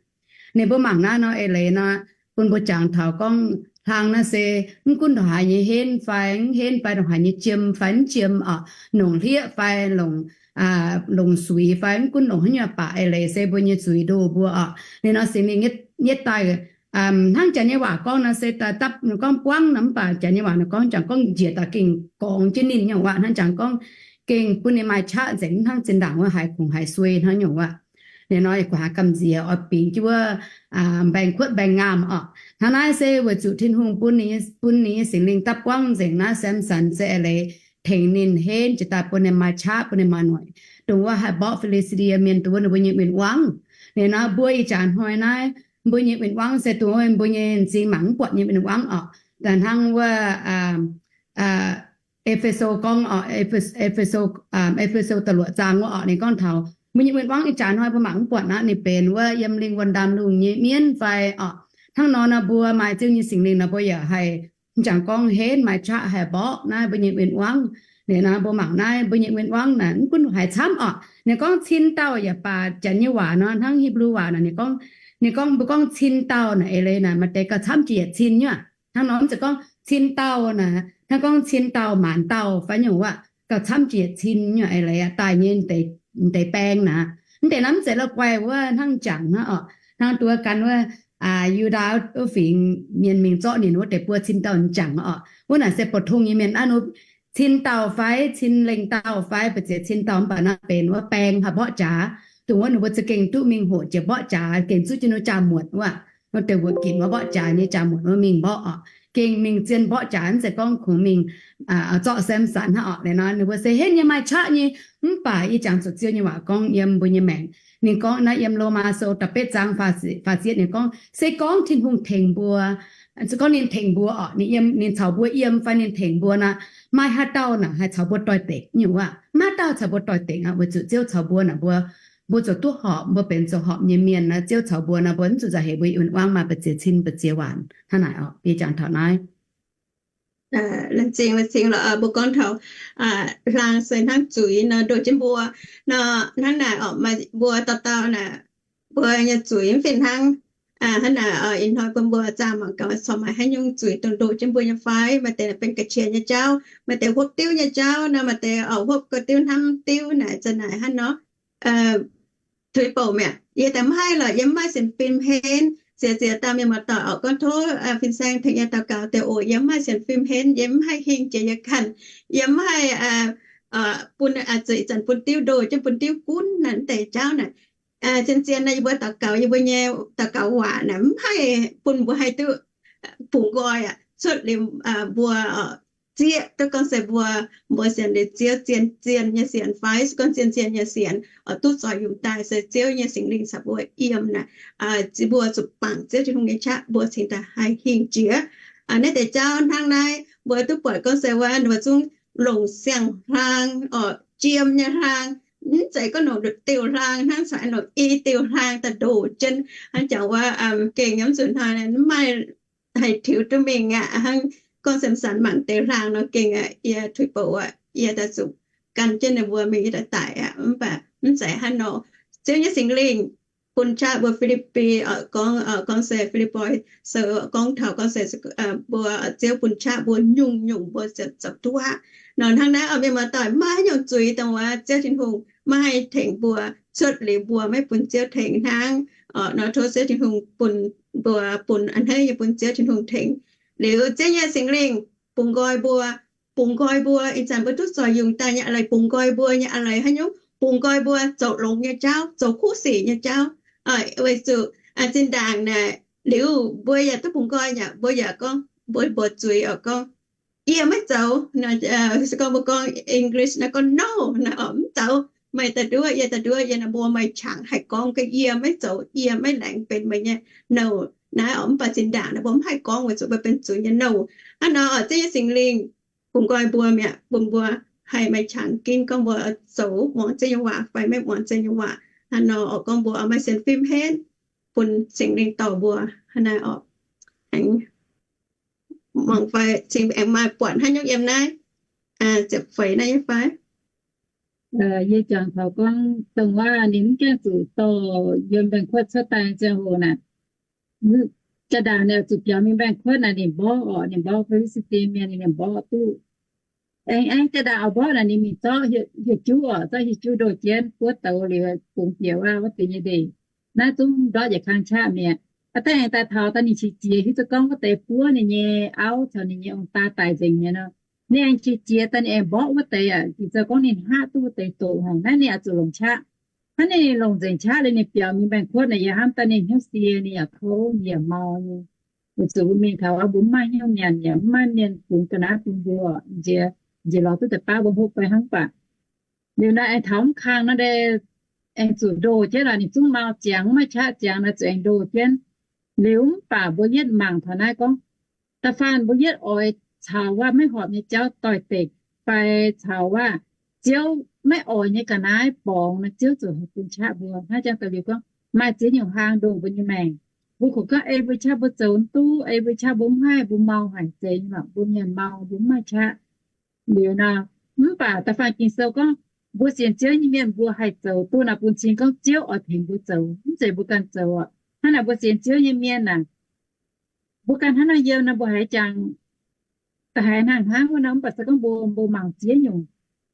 Ninh mbuo mangc naaiv nor eix leiz nor, bun mbuo jangx taux gorngv hlang naaiv se mv gunv ndongc haaix nyei henv fai mv henv fai ndongc haaix nyei jiem fai mv jiem orqc, longc hlieqv fai longc, longc suix fai mv gunv longc haaix nyungc baac eix leiz se mbuo nyei zuiz ndoh mbuo orqc. Ninh nor Singx Lingh nyetv daaih, hnangv Janx nyei waac gorngv nor se daaih dapv, ninh gorngv buangv nor, mv baac Janx nyei waac ninh gorngv jangx gorngv njiec daaih gengh gorngx jienv ninh nyungc waac, hnangv jangx gorngv gengh bun ninh maaih qaqv nzengc, mv hnangv zinh ndaangc wuov haiz kungx haiz suei hnangv nyungc waac. Ninh nor yaac guh haaix gamh nziex oix bingx jienv wuov mbaengx-kuotv mbaengx-ngaamh orqc. Hnangv naaiv se weic zuqc Tin-Hungh bun ninh, bun ninh nyei Singx Lingh dapv buangv nzengc naaiv Samson se eix leiz tengx ninh henv jiex daaih bun ninh maaih qaqv, bun ninh maaih noic, dongh wuov haih mborqv Fi^li^si^ndie mienh, dongh wuov ninh mbuo nyei win-wangv. Ninh nor mbuo ih jaax hnoi naaiv mbuo nyei win-wangv se dongh wuov mbuo nyei m'zing mangc mv buatc nyei win-wangv orqc. Daaih hnangv wuov E^fe^so gorngv orqc, E^fe^so, E^fe^so da'luoqc zaang wuov orqc, ninh gorngv taux mbuo nyei win-wangv ih jaax hnoi mbuo mangc mv buatc naaiv, ninh benx wuov yiem lingh wuonh ndaamv-lungh nyei mienv fai orqc. Hnangv nor nor mbuo maaih Ziouv nyei Singx Lingh nor mbuo yaac haih, m'jangc gorngv henv maaih qaqv haih mborqv naaiv mbuo nyei win-wangv. Ninh nor mbuo mangc naaiv mbuo nyei win-wangv naaic mv gunv haaix camv orqc. Ninh gorngv cin dauh yaac baac, Janx nyei waac nor hnangv Hipv^lu waac naaic ninh gorngv, ninh gorngv mbuo gorngv cin dauh naaic eix leiz naaic maaih deix gauh camv jiex yietc cin nyuoqc. Hnangv nor mv zeiz gorngv cin dauh naaic, hnangv gorngv cin dauh maanc dauh fai nyungc wuov, gauh camv jiex yietc cin nyuoqc eix leiz daaih nyei deix baeng naaic. Mv deix naaiv mv zeiz la'guaih wuov hnangv m'jangc hnangv orqc. Hnangv duqv gan wuov Yu^ndaa wuov fingx mienh mingh zorqv ninh wuov deix buo cin dauh m'jangc orqc. Wuov naaic se bou tong nyei mienh naaiv nu cin dauh fai cin lengh dauh fai ba'ziex cin dauh mv baac naaiv benx wuov baeng haih mborqv jaax. Dongh wuov ninh mbuo za'gengh duqv mingh hoqc jiex mborqv jaax, gengh zuqv jienv ninh jaa-muotc wuov, wuov deix wuoqc ginc wuov mborqv jaax nyei jaa-muotc wuov mingh mborqv orqc. Gengh mingh zien mborqv jaax, mv zeiz gorngv kungx mingh zorqv Samson hnangv orqc. Ninh nor ninh mbuo se henv nyei maaih qaqv nyei. Mv baac ih jangx zuqc Ziouv nyei waac gorngv yiem mbuo nyei maengc. Ninh gorngv naaiv yiem Lomaa Sou da'betv zaang faah ziepc yietv ninh gorngv, se gorngv Tin-Hungh tengx mbuo Se gorngv ninh tengx mbuo orqc, ninh yiem, ninh caux mbuo yiem fai ninh tengx mbuo nor, maaih haaix dauh naaic haih caux mbuo doix-dekc nyungc aqv? Maiv maaih dauh caux mbuo doix-dekc aqv, weic zuqc Ziouv caux mbuo naaic, mbuo, mbuo zoux duqv horpc, mbuo benx zoux horpc nyei mienh nor, Ziouv caux mbuo nor, mbuo mv zuqc nzauh heix mbuo yiem win-wangv maaih mbu'ziex cin mbu'ziex waanc hnangv naaic orqc. Yie jangx taux naaiv. Laengz zingh, laengz zingh lorqc, mbuo gorngv taux hlaang se hnangv zuiz nor, ndoh jienv mbuo nor, hnangv naaic orqc, maaih mbuo dauh dauh naaic, mbuo nyei zuiz mv fih hnangv. Hnangv naaic ih hnoi bun mbuo zaah mangc gaax, corc maaih haaix nyungc zuiz dongh ndoh jienv mbuo nyei fai? Maaih deix benx ga'qiex nyei jauv, maaih deix huopv diuv nyei jauv nor, maaih deix orqc huopv ga'diuv hnamv diuv naaic, za'naaic hnangv nor. Tuix bouc mi'aqv, yie daaih mv haih lorqc, yie mv maaih sienx fim henv. Ziex ziex dauh mienh muoz-doic orqc, gorngv tov fin-saeng tengx yie daux gaux deix oc. Yie mv maaih sienx fim henv, yie mv haih hingh jiex yie ganh, yie mv haih bun, zuqc ih zanc bun diuv ndoh jienv, bun diuv gunv naaic, mv deix jauv naaic. Zien-zien nor yie mbuo daux gaux, yie mbuo nyei daux gaux waac naaic mv haih bun mbuo haih duqv bungx nqoi aqv. Cuotv liuz mbuo zieqv duqv gorngv se mbuo, mbuo sienx liuz Ziouv zien-zien nyei sienx fai se gorngv zien-zien nyei sienx oix duqv zoux yungz daaih se Ziouv nyei Singx Lingh caux mbuo yiem naaic, mbuo zuqc bangc Ziouv Tin-Hungh nyei qaqv mbuo cingx daaih haih hingh jiex. Naaiv deix jauv hnangv naaiv mbuo duqv buatc gorngv se wuov mbuo zungv longc siang-hlaang orqc, jiem nyei hlaang, mv zeiz gorngv longc diuh hlaang hnangv, caux longc i diuh hlaang daaih ndoh jienv hnangv. Jangx wuov gengh yiem zuqc hnoi mv maaih haih tiux duqv mingh aqv. Hnangv gorngv Samson mangc deix hlaang nor gengh aqv, yie tuix bouc aqv, yie daaih zuqc gan jienv ninh mbuo mingh, yie daaih daic aqv. Mv baac mv zeiz hnangv nor. Ziouv nyei Singx Lingh bun qaqv mbuo Fi^lipv^bi, gorngv, gorngv se Fi^lipv^poi Sou gorngv taux gorngv se mbuo Ziouv bun qaqv mbuo nyungc-nyungc mbuo ziouc zoux duqv aqv. Nor hnangv naaiv oix mienh muoz-doic maaih haaix nyungc zuiz dongh wuov Ziouv Tin-Hungh maiv haih tengx mbuo, cuotv liuz mbuo maiv bun Ziouv tengx hnangv. Nor tov Ziouv Tin-Hungh bun mbuo bun a'hneiv nyei bun Ziouv Tin-Hungh tengx. Liuz Ziouv nyei Singx Lingh bungx nqoi mbuo, bungx nqoi mbuo ih zanc mbuo duqv zoux yungz daaih nyei a'leiz, bungx nqoi mbuo nyei a'leiz haaix nyungc? Bungx nqoi mbuo zoux longx nyei jauv, zoux kuv sic nyei jauv. Weic zuqc zinh ndaangc naaic liuz mbuo yaac duqv bungx nqoi aqv, mbuo yaac gorngv mbuo mbuox zuiz oc, gorngv, Yie maiv zoux. Se gorngv mbuo gorngv English naaiv gorngv no, naaiv oc mv zoux, meih daaih nduov, yie daaih nduov, yie naaiv mbuo meih qangx haih gorngv ga'yie maiv zoux, yie maiv laengz benx meih nyei nouh naaiv oc. Mv baac zinh ndaangc naaiv mbuo mv haih gorngv weic zuqc mbuo benx zuiz nyei nouh. Hnangv nor oc, Ziouv nyei Singx Lingh bungx nqoi mbuo mi'aqv, bun mbuo haih maaih qangx ginv gorngv mbuo zoux muangx Ziouv nyei waac fai maiv muangx Ziouv nyei waac. Hnangv nor oc, gorngv mbuo maaih sienx fim henv, bun Singx Lingh dorh mbuo hnangv naaiv oc. Aengx mangc fai cingx aengx maaih buatc haaix nyungc yiem naaiv ziepc feix naaiv nyei fai? Yie jangx taux gorngv dongh wuov ninh mv gaengh zuqc dorh yiem mbaengx-kuotv cuotv daaih ziangh hoc naaic, jaa-ndaangc ninh zuqc biaux mingh mbaengx-kuotv naaic, ninh mborqv oc, ninh mborqv Fi^li^saa^die Mienh, ninh mborqv duqv. Aengx, aengx jaa-ndaangc oix mborqv naaic, ninh mingh zorqv hieh juv oc, zorqv hieh juv ndoh jienv buov douz liuz, bungx bieqc wuov, wuov deix nyei ndeic. Naaiv zungv ndortv yietc kang qaqv mi'aqv. Aa, da'aengx daaih taux daaih ninh qiex jiez hiuv duqv gorngv wuov deix buov ninh nyei auv caux ninh nyei ong-daa daic nzengc mi'aqv nor, ninh aengx qiex jiez daaih ninh aengx mborqv wuov deix aqv. Gitv zoux gorngv ninh hngaqv duqv wuov deix doqc haic. Naaiv ninh oix zuqc longc qaqv. Hnangv ninh longc nzengc qaqv liuz ninh biaux mingh mbaengx-kuotv naaic, yie hnamv daaih ninh hnyouv sie, ninh yaac kouv, ninh yaac mau nyei. Weic zuqc mbuo mingh taux wuov mbuo mv maaih hnyouv nyanc, yaac mv maaih mienh bungx ga'naaiv bun mbuo, nziex, nziex lorz duqv deix baav mbuo hopv fai hnangv baac. Liuz naaiv aengx taux mv kang nor, aengx zuqc ndoh jienv lorqc, ninh zungv mau ziangx, mv maaih qaqv ziangx nor, zuqc aengx ndoh jienv. Liuz mv baac mbuo yietv mangc taux naaiv gorngv, da'faanh mbuo yietv oix caux wuov maiv horpc nyei jauv doix-dekc, fai caux wuov Ziouv maiv oix nyei ga'naaiv borngz nor, Ziouv zuqc haih bun qaqv mbuo. Hnangv jangx daaih liuz gorngv maaih ziex nyungc hlaang ndoh mbuo nyei maengc. Mbuo kungx gorngv ei mbuo qaqv mbuo zoux mv duqv, ei mbuo qaqv mbuo mv haih, mbuo mau haic, zeiz nyei lorqc, mbuo mienh mau, mbuo mv maaih qaqv. Liuz nor, mv baac da'faanh Ging-Sou gorngv mbuo sienx Ziouv nyei mienh mbuo haih zoux duqv nor, bun cing gorngv Ziouv oix tengx mbuo zoux, mv zeiz mbuo ganh zoux aqv. Hnangv naaic mbuo sienx Ziouv nyei mienh naaic, mbuo ganh hnangv nor yiem nor mbuo haiz jangx da'haiz hnangv hnangv wuov nor, mv baac se gorngv mbuo, mbuo mangc ziex nyungc.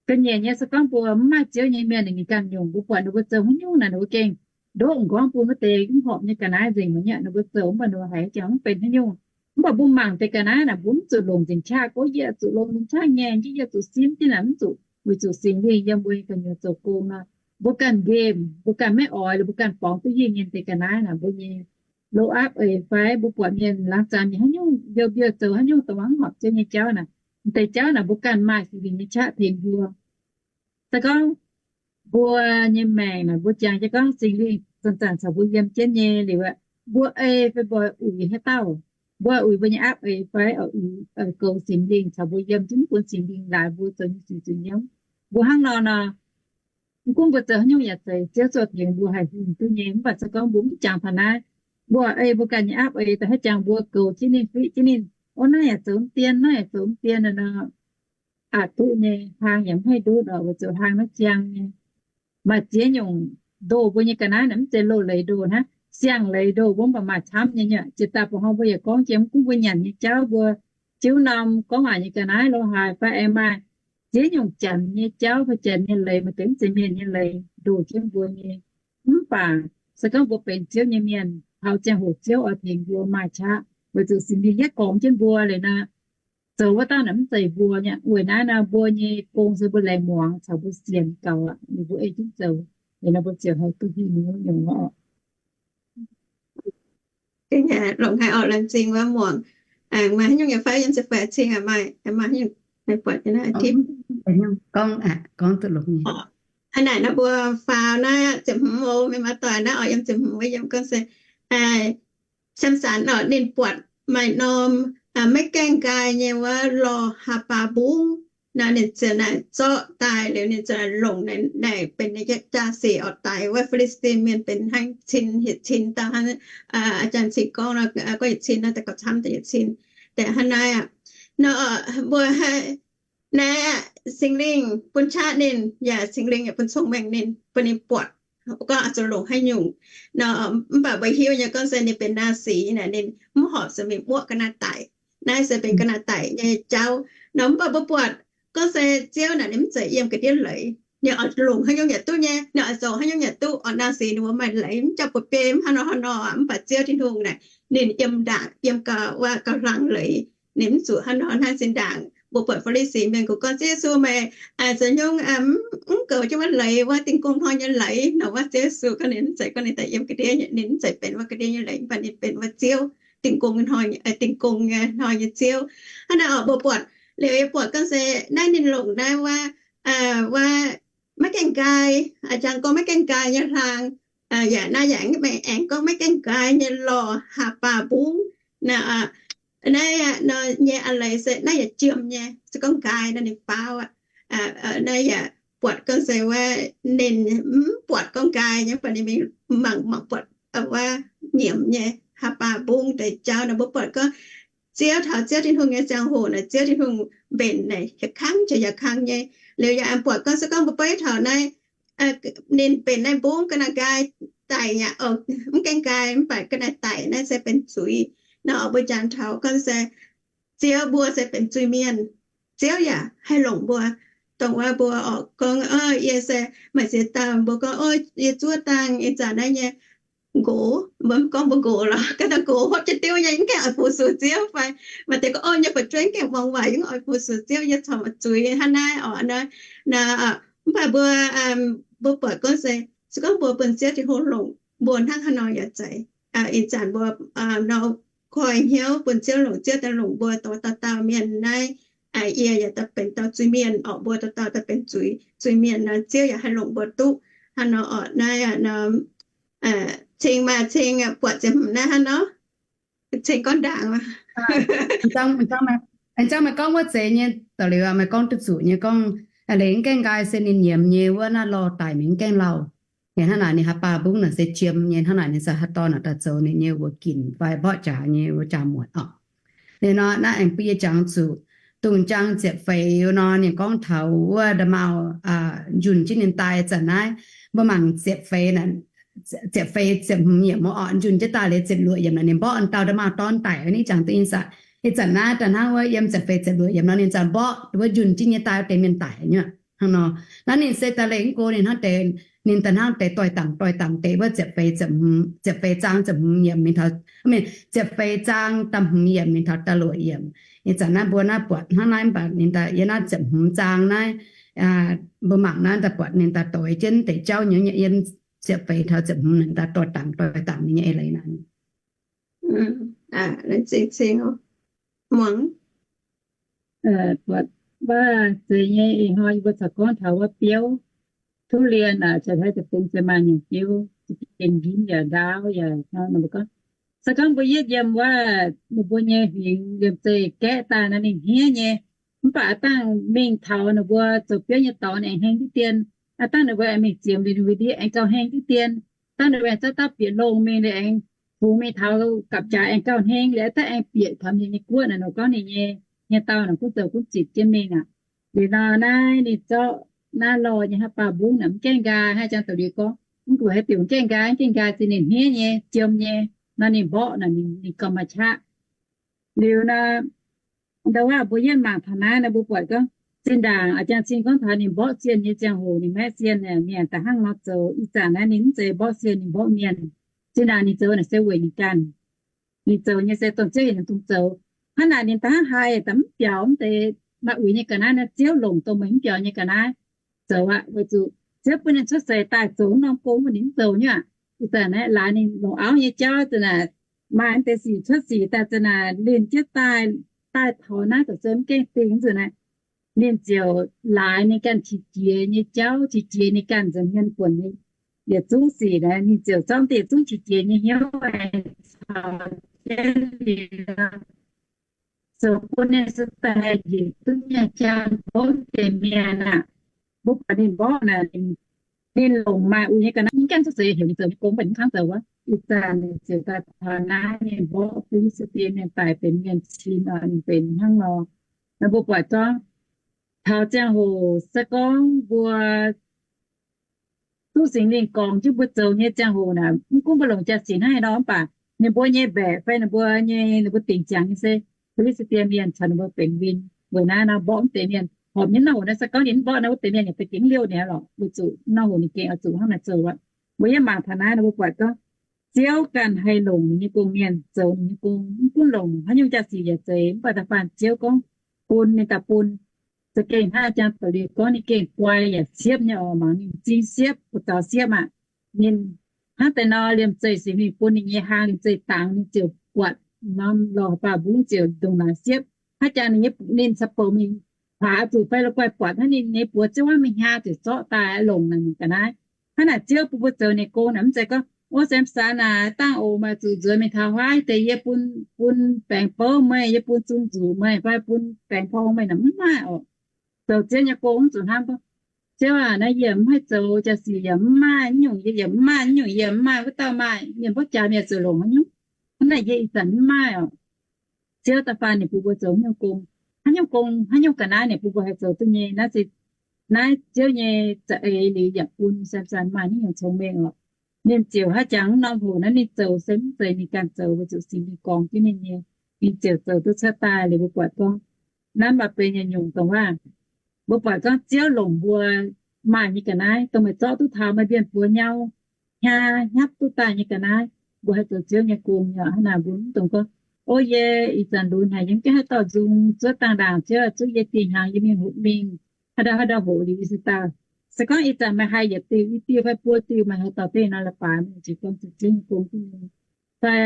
Ga'nyiec nyei se gorngv mbuo mv maaih Ziouv nyei mienh ninh ganh nyungc, mbuo buatc ninh mbuo zoux haaix nyungc naaic ninh mbuo gengh ndoqv m'nqorngv bun wuov deix mv horpc nyei ga'naaiv nzengc mi'aqv. Ninh mbuo zoux mv baac ninh mbuo haiz jangx mv benx haaix nyungc. Mv baac mbuo mangc deix ga'naaiv naaic mbuo mv zuqc longc nzengc qaqv gorngv yie zuqc longc nzengc qaqv nyei, yie zuqc simv jienv naaic, mv zuqc, weic zuqc Singx Lingh yiem mbuo nyei gu'nyuoz zoux gong nor, mbuo ganh nqemh, mbuo ganh maiv oix, liuz mbuo ganh borngz duqv hingh nyei deix ga'naaiv naaic, mbuo nyei loz-aapv eix fai mbuo buatc mienh laangz zanc mienh haaix nyungc, mbiouh mbiouh zoux haaix nyungc dongh mv horpc Ziouv nyei jauv naaic, deix jauv naaic mbuo ganh maaih Singx Lingh nyei qaqv tengx mbuo. Se gorngv mbuo nyei maengc naaic mbuo jangx jienv gorngv Singx Lingh zanc-zanc caux mbuo yiem jienv nyei liuz aqv, mbuo ei fai mbuo uix haaix dauh, Mbuo uix mbuo nyei aapv eix fai oix goux Singx Lingh caux mbuo yiem, mv bun Singx Lingh laaix mbuo zoux nyei sic zuqc nyiemv. Mbuo hnangv nor nor, mv gunv mbuo zoux haaix nyungc yaac zeiz, Ziouv zuov tengx mbuo haih hingh duqv nyei. Mv baac se gorngv mbuo mv jangx taux naaiv, mbuo ei mbuo ganh nyei aapv eix daaih haaix jangx mbuo goux jienv ninh, fiqv jienv ninh, o, naaiv yaac zoux mv dien, naaiv yaac zoux mv dien nor, aqc duqv nyei, hlang yaac mv haih ndutv oc, weic zuqc hlang naaiv ziang nyei. Maaih ziex nyungc ndoh mbuo nyei ga'naaiv naaic mv zeiz loz-leiz ndoh hnangv. Siang-leiz ndoh mbuo mv baac maaih camv nyei nyuoqc. Jiex daaih ba'hnoi mbuo yaac gorngv jiex mv gunv mbuo nyanc nyei jauv, mbuo jiuv norm gorngv waac nyei ga'naaiv lo haaix fai aengx maaih ziex nyungc janx nyei jauv fai janx nyei leiz, maaih deix mv zeiz mienh nyei leiz ndoh jienv mbuo nyei. Mv baac se gorngv mbuo benx Ziouv nyei mienh, taux ziangh hoc Ziouv oix tengx mbuo maaih qaqv, weic zuqc Singx Lingh yietv gormx jienv mbuo liuz nor, zoux wuov dauh naaic mv zeiz mbuo nyei. Weic naaiv nor mbuo nyei gong se mbuo laengz muangx caux mbuo sienx gaux aqv, ninh mbuo ei jienv zoux, liuz nor mbuo ziouc haih duqv hingh nyungc oc. Longc haic orqc, laengz zingh wuov muangx. Aengx maaih haaix nyungc nyei fai yiem ziepc faix cing aqv, maaih, maaih haaix nyungc buatc nyei naaiv tip? Gorngv, gorngv duqv longx nyei. Hnangv naaic nor mbuo faaux naaiv ziepc hmz oc, mienh muoz-doic, naaiv oix yiem ziepc hmz wuov yiem gorngv se Samx^san oc, ninh buatc maaih norm maiv gaengh nqaai nyei wuov lorh haa baa mbungv. Nor ninh ziouc naaic zorqv daaih liuz ninh ziouc naaic longc naaic benx jaa-sic oix daix wuov Fi^li^saa^tin mienh benx hnangv cin, yietc cin dauh hnangv aa jang cin gorngv nor, gorngv yietc cin nor, daaih gauh camv daaih yietc cin. Deix hnangv naaiv aqv. Nor mbuo naaiv aqv, Singx Lingh bun qaqv ninh, yaac Singx Lingh yaac bun cong-mengh ninh, bun ninh buatc gorngv oix zuqc longc haaix nyungc. Nor mv baac mbuo hiuv nyei gorngv se ninh benx naaz-sic naaic, ninh mv horpc zuqc mingh muoqv ga'naaiv daic. Naaiv se benx ga'naaiv daic nyei jauv. Nor mv baac mbuo buatc gorngv se Ziouv naaic ninh mv zeiz yiem ga'ndiev leiz. Ninh oix longc haaix nyungc yaac duqv nyei, ninh oix zoux haaix nyungc yaac duqv. Oix naaz-sic ninh mbuo maaih leiz, mv jauv buoz-beiv mv hnangv nor hnangv nor, mv baac Ziouv Tin-Hungh naaic ninh yiem ndaangc, yiem gauh wuov gauh hlang leiz. Ninh mv zuqc hnangv nor hnangv zinh ndaangc mbuo buatc Fi^li^saa^tin mienh gorngv, Ziouv Yesu, meih zoux nyungc mv goux jienv wuov leiz, wuov Dingh Gong Hnoi nyei leiz nor? Wuov Ziouv Yesu gorngv ninh mv zeiz gorngv ninh daaih yiem ga'ndiev, ninh mv zeiz benx wuov ga'ndiev nyei leiz, mv baac ninh benx wuov Ziouv, Dingh Gong, Dingh Gong Hnoi nyei Ziouv. Hnangv naaiv oc, mbuo buatc liuz yie buatc gorngv se naaiv ninh longc naaiv wuov, wuov maiv gaengh nqaai, jangx gorngv maiv gaengh nqaai nyei hlaang, yaac naaiv yaac aengx gorngv maiv gaengh nqaai nyei lorh haa baa mbungv. Naaiv, naaiv nyei a'leiz se naaiv yaac jiem nyei, se gorngv nqaai nor ninh faaux aqv. Naaiv yaac buatc gorngv se wuov ninh mv buatc gorngv nqaai nyei, mv baac ninh mingh mangc, mangc buatc wuov nyiemc nyei haa baa mbungv deix jauv nor, mbuo buatc gorngv Ziouv taux Ziouv Tin-Hungh nyei ziangh hoc naaic, Ziouv Tin-Hungh mbenc naaic yaac kangv, jiex yaac kangv nyei. Liuz yaac aengx buatc gorngv se gorngv mbuo beiv taux naaiv ninh mbenc naaiv mbungv ga'naaiv nqaai daic yaac, mv gaengh nqaai mv baac ga'naaiv daic naaiv se benx zuiz. Nor mbuo jangx taux gorngv se Ziouv, mbuo se benx zuiz-mienh, Ziouv yaac haih longc mbuo. Dongh wuov mbuo oix gorngv, yie se maaih ziex dauh mbuo gorngv, yie zuov dangh ih zanc naaiv nyei nqox, mbuo gorngv mbuo nqox lorqc, ga'naaiv nqox hopv jienv diuv nyei, mv gaengh oix fu-sux Ziouv fai? Maaih deix gorngv, o, yie fu'jueiv mv gaengh muangx waac, yie mv oix fu-sux Ziouv, yie corc maaih zuiz hnangv naaiv oc. Naaiv, mv baac mbuo, mbuo buatc gorngv se, se gorngv mbuo bun Ziouv Tin-Hungh longc mbuo hnangv haaix nor yaac zeiz. Ih zanc mbuo nor koi hnyouv bun Ziouv longc, Ziouv daaih longc mbuo dauh dauh dauh mienh naaiv. Yie yaac daaih benx dauh zuiz-mienh orqc, mbuo dauh dauh daaih benx zuiz, zuiz-mienh nor, Ziouv yaac haih longc mbuo duqv. Hnangv nor orqc, naaiv nor cing maaih cing buatc ziepc hmz naaiv hnangv nor, cing gorngv ndaangc. A'jang meih gorngv wuov zeiz nyei da'liuz, meih gorngv duqv zuqc nyei gorngv, leiz mv gaengh nqaai se ninh nyiemz nyei wuov naaiv lorh daic mingh mv gaengh lauh. Ninh hnangv naaic ninh haa baa mbungv naaic se jiem nyei, hnangv naaic ninh se haaix dorn naaic daaih zoux ninh nyei wuoz ginc fai mborqv jaax nyei wuov jaa-muotc oc. Liuz nor naaiv aengx bun yie jangx zuqc dongh jangx ziepc feix nor, ninh gorngv taux wuov nda'maauh njunh jienv ninh daaih zanc naaiv, mbuo mangc ziepc feix, ziepc feix ziepc hmz yiemc orqc, njunh jienv daaih liuz ziepc luoqc yiemc naaic ninh mborqv dauh nda'maauh dorn daic. Ninh jangx duqv ih zanc, ih zanc naaiv daaih hnangv wuov yiem ziepc feix ziepc luoqc yiemc nor ninh zanc mborqv wuov njunh jienv nyei daaih wuov deix mienh daic nyei hnangv nor. Naaiv ninh se daaih leih mv go ninh hnangv deix, ninh daaih hnangv deix doix-dangc doix-dangc deix wuov ziepc feix, ziepc feix zaang ziepc hmz yiemc mingh taux, mienh ziepc feix zaang da'hmz yiemc mingh taux da'luoqc yiemc. Ih zanc naaiv mbuo naaiv buatc hnangv naaiv mv baac ninh daaih yiem naaiv ziepc hmz zaang naaiv, mbuo mangc naaiv daaih buatc ninh daaih doix jienv deix jauv nyei, yiem ziepc feix taux ziepc hmz ninh daaih doix-dangc doix-dangc ninh nyei eix leiz naaiv. Muangx. Buatc mv baac zeiz nyei, ih hnoi yie mbuo corc gorngv taux wuov biouv, ทุเรียน aac, caux haaix deix fungx se maaih nyungc biouv, za'gengh njimv yaac ndaauv yaac hnangv nor mbuo gorngv Se gorngv mbuo yietv yiem wuov ninh mbuo nyei huingx liemh zeih gaeqv daaih nor ninh hniev nyei. Mv baac aav dangh mingh taux ninh mbuo zoux biouv nyei dorngx ninh aengx heng diqv dien. Aav dangh ninh mbuo aengx mingh ziemx liuz ninh mbuo ndiev aengx gauh heng diqv dien. Dangh ninh mbuo aengx zauv dauh bieqc longh mingh liuz aengx fungx mingh taux gapv-jaax aengx gauh heng liuz, aav dangh aengx bieqc taux mienh nyei guoqv naaic nor gorngv ninh nyei, nyei dauh naaic gunv zoux gunv zitc jienv mingh aqv. Liuz nor naaiv ninh zorqv naaiv lorh nyei haav baac mbungv naaic mv gaengh nqaai, haaix jangx daux liuz gorngv mv gunv haaix diuc mv gaengh nqaai, mv gaengh nqaai zinh ninh hniev nyei, ziemx nyei. Nor ninh mborqv naaic ninh, ninh gauh maaih qaqv. Liuz nor, ndau wuov mbuo yietv mangc taux naaiv nor mbuo buatc gorngv zinh ndaangc a'jang cing gorngv taux ninh mborqv sienh nyei ziangh hoc, ninh maeqv sienh mienh da'hnangv nor zoux. Ih zanc naaiv ninh mv zeiz mborqv sienh, ninh mborqv mienh. Zinh ndaangc ninh zoux naaic se weic ninh ganh. Ninh zoux nyei se dongh Ziouv heuc ninh dungx zoux. Hnangv naaic ninh da'hnangv haih daaih mv biaux mv deix maaih uix nyei ga'naaiv, naaiv Ziouv longc dongh meih mv biaux nyei ga'naaiv zoux aqv. Weic zuqc Ziouv bun ninh cuotv seix daaih zoux norm gong bun ninh mv zoux nyei aqv. Ih zanc naaiv laaix ninh longc auv nyei jauv zanc naaic, maaih mv deix sic cuotv sic daaih zanc naaic linh jienv daaih, daaih taux naaiv zoux se mv gaengh dingh nzunc naaiv, ninh ziouc laaix ninh ganh qiex jiez nyei jauv, qiex jiez ninh ganh nzengc mienh buonc nyei yietc zungv sic naaic, ninh ziouc zorqv deix zungv qiex jiez nyei hnyouv caux jienv liuz, zoux bun ninh se daaih haih njiec duqv nyei jaa mborqv deix mienh aqv. Mbuo buatc ninh mborqv naaic, ninh longc maaih uix nyei ga'naaiv, ninh gaengh cuotv seix heuc ninh zoux nyei gong, mv baac ninh mv kangv zoux wuov. Ih zanc ninh ziouc daaih taux naaiv, ninh mborqv Fi^li^saa^die Mienh daaih benx mienh cin oc, ninh benx hnangv nor. Nor mbuo buatc gorngv taux ziangh hoc se gorngv mbuo duqv Singx Lingh gorngv jienv mbuo zoux nyei ziangh hoc naaic, mv gunv mbuo longc jaa-sic hnangv haaix nor mv baac ninh mbuo nyei mbaeqc fai ninh mbuo nyei, ninh mbuo dingc ziangx nyei se Fi^li^saa^die Mienh caux ninh mbuo benx win. Weic naaiv nor mborqv mv deix mienh, horpc nyei norm hoc naaiv se gorngv ninh mv mborqv naaiv wuov deix mienh yaac deix gengh liouh ninh aqv lorqc, weic zuqc norm hoc ninh gengh oix zuqc hnangv naaic zoux aqv. Mbuo yiem mangc taux naaiv nor mbuo buatc gorngv Ziouv ganh haih longc ninh nyei gong-mienh zoux ninh nyei gong, mv gunv longc haaix nyungc jaa-sic yaac zeiz, mv baac da'faanh Ziouv gorngv bun ninh daaih bun. Za'gengh hnangv jangx da'liuz gorngv ninh gengh guai yaac siepv nyei oc, mangc ninh m'zing siepv, buoz-zaux siepv aqv. Ninh hnangv deix nor liemh zeih Singx Lingh bun ninh nyei hlang liemh zeih dangx ninh ziouc buatc norm lorh baac mbungv ziouc ndongc naaic siepv. Hnangv jangx ninh nyei, ninh caux bouc mingh huaax zuqc fai la'guaih buatc hnangv ninh nyei buoz ziouv wuov mingh hnyangx ziouc zorqv daaih longc naaic ga'naaiv. Hnangv naaic Ziouv bun mbuo zoux ninh nyei gong naaic mv zeiz gorngv wuov Samson naaic dangh oc maaih zuqc nzuonx mingh taux huaav deix yie bun, bun baengc bouv meih, yie bun zung nzuqc meih fai bun baengc porng meih naaic mv maaih oc. Zoux Ziouv nyei gong mv zuqc hnamv gorngv, Ziouv aac, naaiv yie mv haih zoux jaa-sic yaac mv maaih, nyungc yie yaac mv maaih, nyungc yie mv maaih, wuov dauh maaih, mienh mborqv jaax mienh zuqc longc haaix nyungc. Hnangv naaic yie ih zanc mv maaih oc. Ziouv da'faanh ninh bun mbuo zoux haaix nyungc gong, haaix nyungc gong, haaix nyungc ga'naaiv ninh bun mbuo haih zoux duqv nyei. Naaiv se, naaiv Ziouv nyei za'eix liuz yaac bun Samson maaih naaiv nyungc congx mengh oc. Ninh ziouc haaix jangx norm hoc naaiv ninh zoux se mv zeiz ninh ganh zoux, weic zuqc Singx Lingh gorngv jienv ninh nyei, ninh ziouc zoux duqv cuotv daaih liuz mbuo buatc gorngv, naaiv maaih benx yietc nyungc dongh waac. Mbuo buatc gorngv Ziouv longc mbuo maaih nyei ga'naaiv, dongh meih zorqv duqv taux meih mienh buoz nyau, hnyangx hnyapv duqv daaih nyei ga'naaiv, mbuo haih zoux Ziouv nyei gong nyei. Hnangv naaic mbuo mv dungx gorngv, O yie ih zanc lunx haic, yie mv gaengh haih dorh nzung zuov dangh ndaangc, Ziouv zuov yie dieh hnyangx yie mingh hoqc mingh, haaix ndau haaix ndau hoqc liuz yie se daaih. Se gorngv ih zanc meih haih yietc diuh, i diuh fai buo diuh, meih haih dorh duqv nor la'baaix, meih ziouc gorngv zuqc Ziouv nyei gong duqv nyei. Fai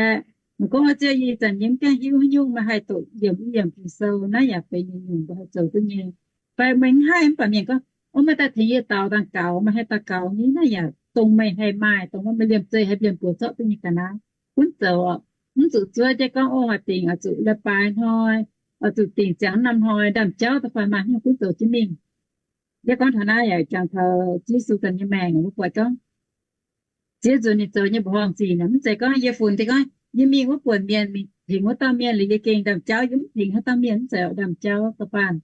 meih gorngv, Ziouv, yie ih zanc yie mv gaengh hiuv haaix nyungc, meih haih doqc yiemc i yiemc Ging-Sou, naaiv yaac benx yietc nyungc mbuo haih zoux duqv nyei. Fai meih mv haih mv baac mienh gorngv, O, meih daaih tengx yie daux dangh gaux, meih haih daux gaux nyei, naaiv yaac dongh meih haih maaih, dongh meih liemh zeih haih mienh buoz zorqv duqv nyei ga'naaiv, gunv zoux oc. Mv zuqc zuov jienv gorngv, O, oix dingc, oix zuqc la'baaix hnoi, oix zuqc dingc ziangx norm hnoi, ndaamv-jauv da'faanh maaih haaix nyungc gunv zoux jienv mingh. Yie gorngv taux naaiv yaac jangx taux Yesu ganh nyei maengc, mbuo buatc gorngv ziex nzunc ninh zoux nyei mbuoqc horngh sic naaic, mv zeiz gorngv yie funx deix gorngv yie mingh wuov buonc mienh mingh tengx wuov dauh mienh, liuz yie gengh ndaamv-jauv, yie mv tengx haaix dauh mienh, mv zeiz oc. Ndaamv-jauv da'faanh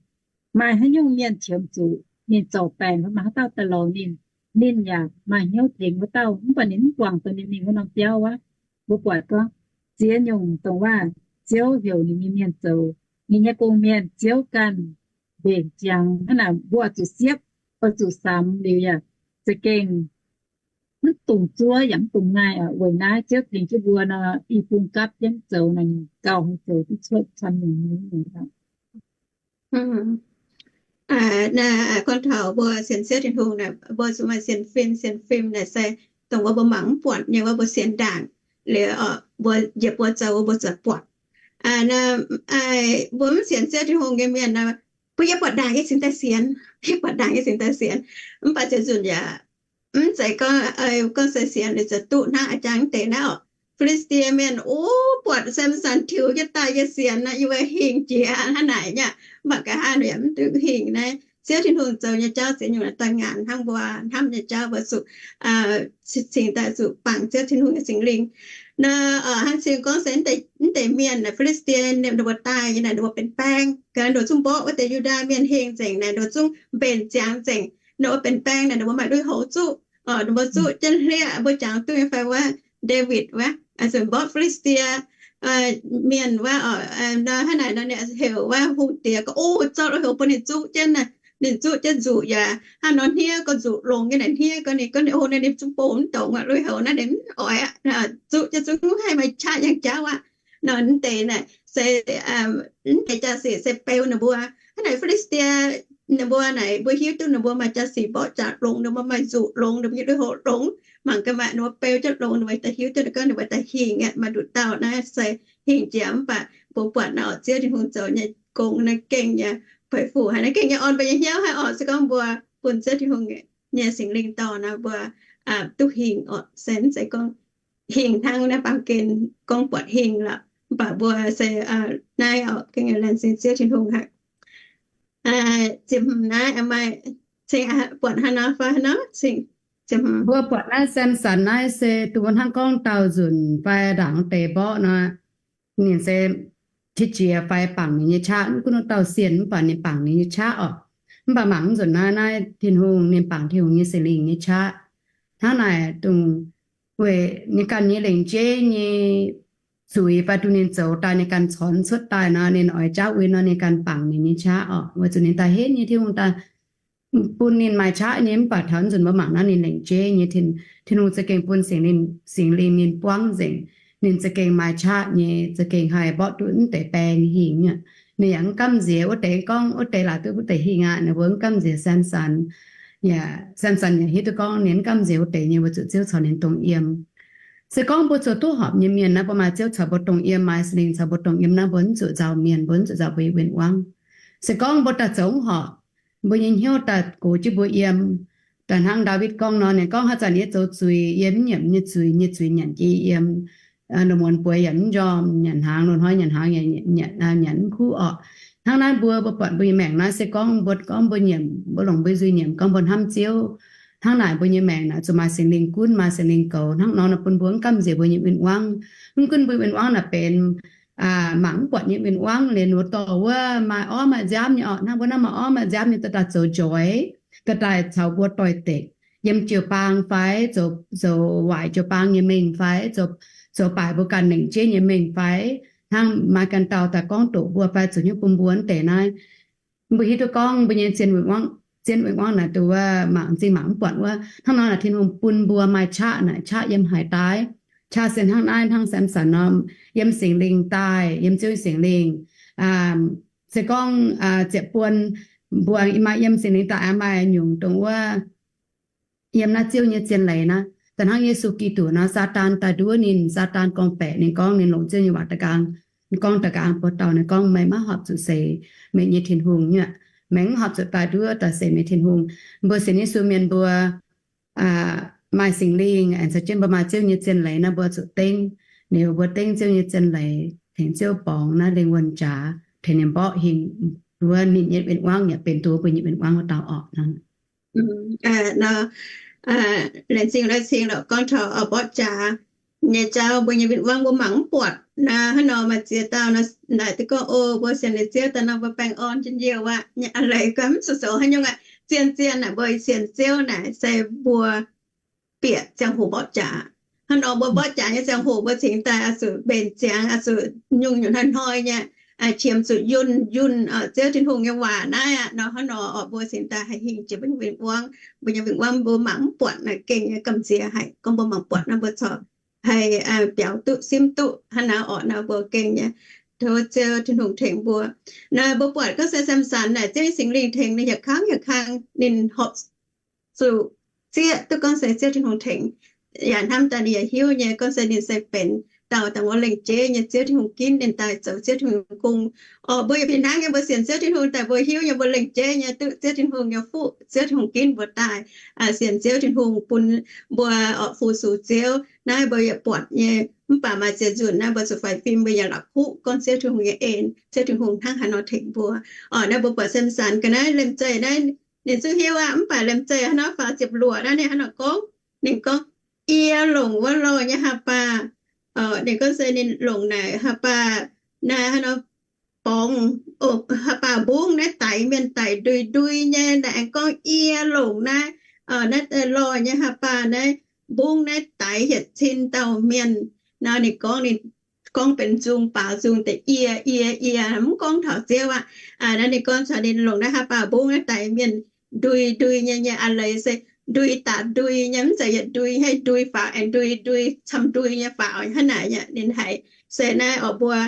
maaih haaix nyungc mienh qiemx zuqc ninh zorc baengc fai maaih haaix dauh daaih lorz ninh, ninh yaac maaih hnyouv tengx wuov dauh, mv baac ninh mv guangc dongh ninh mingh wuov norm biauv wuov. Mbuo buatc gorngv ziex nyungc dongh waac Ziouv heuc ninh nyei mienh zoux, ninh nyei gong-mienh Ziouv ganh mbenc ziangx. Hnangv naaic mbuo oix zuqc siepv, oix zuqc samx liuz yaac za'gengh mv dungx zuov yaac mv dungx ngaih oc. Weic naaiv Ziouv tengx jienv mbuo nor, i bung gapv jienv zoux naaic, ninh gauh haih zoux duqv cuotv camv nyungc nyungc aqv. Gorngv taux mbuo sienx Ziouv Tin-Hungh naaic, mbuo zuqc maaih sienx fim. Sienx fim naaic se dongh wuov mbuo mangc mv buatc nyei wuov, mbuo sienx ndaangc liuz, mbuo njiec buoz zoux wuov mbuo zuqc buatc. Mbuo mv sienx Ziouv Tin-Hungh nyei mienh nor, bun yie buatc ndaangc yie cingx daaih sienx, yie buatc ndaangc yie cingx daaih sienx. Mv baac ziex nzunc yaac mv zeiz gorngv, gorngv se sienx liuz ziouc duqv hnangv a'jang mv deix naaiv oc. Fi^li^saa^die Mienh, o, buatc Samson tiux jienv daaih yiem sienx naaiv, yie mbuo hingh jiex hnangv naaic nyei. Mv baac nqa'haav ninh yaac mv dungx hingh naaiv. Ziouv Tin-Hungh zoux nyei jauv ziex nyungc naaiv daaih ngaanc hnangv mbuo hnamv nyei jauv, mbuo zuqc cingx daaih zuqc bangc Ziouv Tin-Hungh nyei Singx Lingh. Naaiv hnangv cing gorngv se mv deix mienh naaic, Fi^li^saa^die Mienh, ninh mbuo daaih nyei naaic, ninh mbuo benx baeng. Ga'naaiv ninh mbuo zungv mborqv wuov deix Yu^ndaa Mienh hingh nzengc naaic, ninh mbuo zungv mbenc ziangx nzengc. Ninh mbuo benx baeng naaic, ninh mbuo maaih lui-houx zuqc, ninh mbuo zuqc jienv hlieqv, mbuo jangx duqv nyei fai wuov Ndaawitv wuov, zuqc mborqv Fi^li^saa^die Mienh wuov, hnangv naaic nor ninh heuc wuov hungh diex gorngv, o, zorqv lui-houx bun ninh zuqv jienv naaic, ninh zuqv jienv nzuqc yaac hnangv nor hniev gorx, nzuqc longx nyei naaic hniev gorx, ninh gorngv ninh, o, naaiv ninh zungv bun mv dongz aqv, lui-houx naaiv ninh mv oix aqv, zuqv jienv zungv haih maaih qaqv yangh jauv aqv. Nor mv deix naaic se mv deix jaa-sic se beu ninh mbuo. Hnangv naaic Fi^li^saa^die ninh mbuo naaic, mbuo hiuv duqv ninh mbuo maaih jaa-sic mborqv jaax longx, ninh mbuo maaih nzuqc longx, ninh mbuo nyei lui-houx longx, mangc gaax maaih ninh mbuo beu jienv longx, ninh mbuo daaih hiuv duqv ninh gorngv ninh mbuo daaih hingh aqv. Maaih nduqc dauh naaiv se hingh jiex, mv baac mbuo buatc naaiv oc, Ziouv Tin-Hungh zoux nyei gong naaiv gengh nyei, peix fuc haic naaiv, gengh nyei orn mbuo nyei hnyouv haic oc. Se gorngv mbuo bun Ziouv Tin-Hungh nyei Singx Lingh dorh naaiv mbuo duqv hingh oc. Se mv zeiz gorngv hingh hnangv naaiv baamh gen gorngv buatc hingh lorqc, mv baac mbuo se naaiv oc, gengh laengz zingh Ziouv Tin-Hungh haic. Ziepc hmz naaiv maaih ceng buatc haaix nor fai haaix nor? Mbuo buatc naaiv Samson naaiv se dongh mbuo hnangv gorngv daauh nzunc fai ndaangc deix mborqv nor, ninh se qiex jiez fai bangc ninh nyei qaqv. Mv gunv wuov dauh sienh mv baac ninh bangc ninh nyei qaqv oc. Mv baac mangc mv nzunc naaiv, naaiv Tin-Hungh, ninh bangc Tin-Hungh nyei Singx Lingh nyei qaqv. Hnangv naaic dongh weic ninh ganh nyei lengc jeiv nyei zuiz fai dongh ninh zoux daaih ninh ganh cornx cuotv daaih nor, ninh oix jaauv uix nor, ninh ganh bangc ninh nyei qaqv oc. Weic zuqc ninh daaih henv nyei, Tin-Hungh daaih bun ninh maaih qaqv nyei. Mv baac taux nzunc mbuo mangc naaiv ninh lengc jeiv nyei, Tin-Hungh za'gengh bun Singx Lingh, Singx Lingh ninh buangv nzengc. Ninh za'gengh maaih qaqv nyei, za'gengh haih mborqv duqv mv deix baeng hingh nyei. Ninh yaac mv gamh nziex wuov deix gorngv wuov deix laaic duqv wuov deix hingh aqv. Ninh mbuo mv gamh nziex Samson. Yaac Samson yaac hiuv duqv gorngv ninh mv gamh nziex wuov deix nyei, weic zuqc Ziouv caux ninh dongh yiem. Se gorngv mbuo zoux duqv horpc nyei mienh naaiv, mbuo maaih Ziouv caux mbuo dongh yiem, maaih Singx Lingh caux mbuo dongh yiem naaiv, mbuo mv zuqc nzauh mienh, mbuo mv zuqc nzauh mbuo nyei win-wangv. Se gorngv mbuo daaih zoux mv horpc, mbuo nyei hnyouv daaih gox jienv mbuo yiem, daaih hnangv Ndaawitv gorngv nor, ninh gorngv, haaix zanc yie zoux zuiz, yie mv nyiemc nyei zuiz, nyei zuiz nyanc jiex yiem. Lungh muonz bueix yaac mv njormh, nyanc hnaangx lungh hnoi, nyanc hnaangx yaac nyanc mv kuv orqc. Hnangv naaiv mbuo, mbuo buatc mbuo nyei maengc naaiv, se gorngv mbuo, gorngv mbuo nyiemc, mbuo longc mbuo nzuih nyiemc, gorngv mbuo hnamv Ziouv, hnangv naaic mbuo nyei maengc naaic zuqc maaih Singx Lingh gunv, maaih Singx Lingh goux. Hnangv nor, nor bun mbuo mv gamh nziex mbuo nyei win-wangv. Mv gunv mbuo win-wangv naaic benx mangc mv buatc nyei win-wangv, liuz wuov dorh wuov maaih orv maaih nziaamv nyei orqc. Hnangv mbuo naaiv maaih orv maaih nziaamv nyei, dorh daaih zoux njoix, dorh daaih caux mbuo doix-dekc, yiem jiu-baang fai zoux, zoux waaic jiu-baang nyei mengh fai zoux, zoux baaic mbuo ganh lengc jeiv nyei mengh fai hnangv maaih ganh dauh daaih gorngv doqc mbuo fai zoux hnyouv bun mbuo mv deix naaiv. Mbuo hiuv duqv gorngv mbuo nyei zien win-wangv, zien win-wangv naaic dongh wuov mangc m'zing mangc mv buatc wuov. Hnangv nor naaic Tin-Hungh bun mbuo maaih qaqv naaic, qaqv yiem haaix daaih, qaqv se hnangv naaiv, hnangv Samson nor, yiem Singx Lingh daaih, yiem Ziouv Singx Lingh. Se gorngv ziepc buon mbuo maaih yiem Singx Lingh daaih, maaih nyungc dongh wuov yiem naaiv Ziouv nyei zien leiz naaiv. Da'hnangv Yesu Giduc nor, Saadaan daaih nduov ninh, Saadaan gorngv-baeqc ninh, gorngv ninh longc Ziouv nyei waac da'nqaang, gorngv da'nqaang buoz-dauh ninh gorngv, meih maiv horpc zuqc seix meih nyei Tin-Hungh nyei. Meih mv horpc zuqc daaih nduov daaih seix meih Tin-Hungh. Mbuo sienx Yesu mienh mbuo maaih Singx Lingh aengx caux jienv mbuo maaih Ziouv nyei zien leiz naaiv, mbuo zuqc dengv. Liuz mbuo dengv Ziouv nyei zien leiz, tengx Ziouv borngz naaiv lingh wuonh jaax, tengx ninh mborqv hingh, wuov ninh nyei win-wangv yaac benx dongh mbuo nyei win-wangv wuov dauh orqc. Laengz zingh, laengz zingh lorqc, gorngv taux mborqv jaax nyei jauv, mbuo nyei win-wangv mbuo mangc mv buatc. Naaiv hnangv nor maaih ziex dauh naaic duqv gorngv, o, mbuo sienx liuz Ziouv daaih nor mbuo baengh orn njien-youh aqv, a'leiz gaax mv zuqc zoux haaix nyungc aqv. Zien-zien naaic mbuo sienx Ziouv naaic se mbuo bieqc ziangh hoc mborqv jaax. Hnangv nor mbuo mborqv jaax nyei ziangh hoc mbuo cingx daaih oix zuqc mbenc ziangx, oix zuqc nyungc-nyungc hnoi-hnoi nyei qiemx zuqc yunh, yunh Ziouv Tin-Hungh nyei waac naaiv aqv. Nor hnangv nor orqc, mbuo cingx daaih haih hingh jiex mbuo nyei win-wangv. Mbuo nyei win-wangv mbuo mangc mv buatc naaic gengh nyei gamh nziex haic. Gorngv mbuo mangc buatc naaiv mbuo corc haih biaux duqv simv duqv hnangv naaiv orqc. Naaiv mbuo gengh nyei tov Ziouv Tin-Hungh tengx mbuo. Naaiv mbuo buatc gorngv se Samson naaic Ziouv nyei Singx Lingh tengx ninh yaac kangv yaac kangv ninh horpc zuqc zieqv duqv gorngv se Ziouv Tin-Hungh tengx. Yaac hnamv daaih ninh yaac hiuv nyei gorngv se ninh se benx dauh daaih mbuo lengc jeiv nyei Ziouv Tin-Hungh ginv ninh daaih zoux Ziouv Tin-Hungh nyei gong. Orqc, mbuo yaac fih hnangv nyei, mbuo sienx Ziouv Tin-Hungh daaih mbuo hiuv nyei, mbuo lengc jeiv nyei duqv Ziouv Tin-Hungh nyei fuqv, Ziouv Tin-Hungh ginv mbuo daaih sienx Ziouv Tin-Hungh bun mbuo orqc fu-sux Ziouv. Naaiv mbuo yaac buatc nyei, mv baac maaih ziex nzunc naaiv mbuo zuqc faix fim, mbuo yaac la'kuqv gorngv Ziouv Tin-Hungh nyei en, Ziouv Tin-Hungh hnangv haaix nor tengx mbuo. Orqc, naaiv mbuo buatc Samson ga'naaiv liemh zeih naaiv ninh zungv hiuv aqv, mv baac liemh zeih hnangv nor faaux ziepc luoqc naaiv ninh hnangv nor gorngv, ninh gorngv, Yie longc wuov lorh nyei haa baah, ninh gorngv se ninh longc naaic haa baah naaiv hnangv nor borngz, haa baah mbungv naaiv daix mienh daic ndui-ndui nyei. Naaiv aengx gorngv, Yie longc naaiv, naaiv lorh nyei haa baah naaiv mbungv naaiv daix hietc cin dauh mienh. Nor ninh gorngv, ninh gorngv benx nzung baaux nzung deix, Yie, yie, yie, mv gorngv taux Ziouv aqv. Naaiv ninh gorngv taux ninh longc naaiv haa baah mbungv naaiv daix mienh ndui-ndui nyei, nyei a'leiz se ndui daaih ndui nyei, mv zeiz yietc ndui, haih ndui faaux aengx ndui, ndui camv ndui nyei faaux hnangv naaic. Ninh haiz se naaiv orqc mbuo,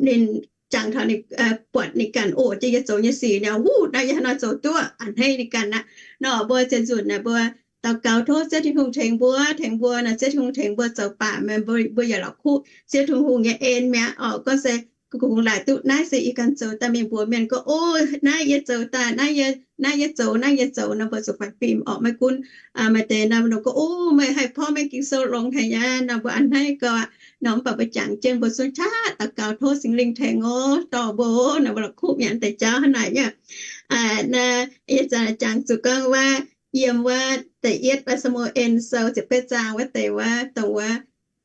ninh jangx taux ninh buatc ninh ganh oc, jiex yie zoux nyei sic ninh, Wuov, naaiv yie hnangv nor zoux duqv, a'hneiv ninh ganh aqv. Nor mbuo ziex nzunc naaic mbuo daux gaux tov Ziouv Tin-Hungh tengx mbuo, tengx mbuo nor, Ziouv Tin-Hungh tengx mbuo zoux baac meih, mbuo yaac la'kuqv Ziouv Tin-Hungh nyei en mi'aqv orqc. Gorngv se kungx laaic duqv naaiv se ih ganh zoux daaih, mingh mbuox mienh gorngv, O, naaiv yie zoux daaih, naaiv yie zoux, naaiv yie zoux nor, mbuo zuqc faix fim orqc. Maiv gunv maaih deix nor, ninh gorngv, O, meih haih porv maiv Ging-Sou longx haic nyei nor, mbuo a'hneiv gau aqv. Nor mv baac mbuo jangx jienv mbuo zungv qaqv daux gaux tov Singx Lingh tengx oc, dorh mbuo nor, mbuo la'kuqv mi'aqv deix jauv hnangv naaic nyei. Naaiv yie zanc jangx zuqc gorngv wuov, yiem wuov da'yietv Saa^mu^en Sou ziepc betv zaang wuov deix wuov, dongh wuov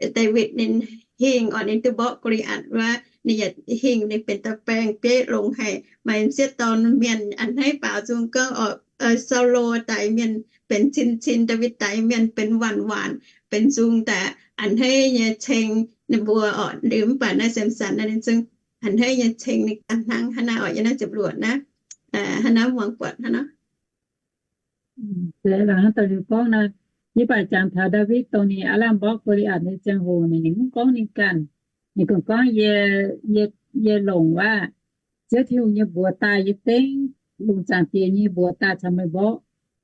Ndaawitv ninh hingh orqc, ninh duqv mborqv Go^li^atc wuov, ninh yaac hingh, ninh benx dauh baeng bieiv longx haic, maaih sieqv dorn mienh a'hneiv baaux nzung gorngv orqc, Saulo daix mienh benx cin-cin, Ndaawitv daix mienh benx waanc-waanc, benx nzung daaih a'hneiv nyei ceng ninh mbuo orqc. Liuz mv baac naaiv Samson naaiv ninh zungv a'hneiv nyei ceng ninh ganh hnangv. Hnangv naaiv orqc, yiem naaiv ziepc luoqc naaiv, hnangv naaiv muangx buatc hnangv nor. Hnangv daaih liuz gorngv nor, yie baac jangx taux Ndaawitv dongh ninh aav lamh mborqv Go^li^atc nyei ziangh hoc, ninh mv gorngv ninh ganh. Ninh kungx gorngv, Yie, yie longc wuov Ziouv Tin-Hungh nyei mbuox daaih, yie dengv lungh zaangc Diex nyei mbuox daaih caux meih mborqv.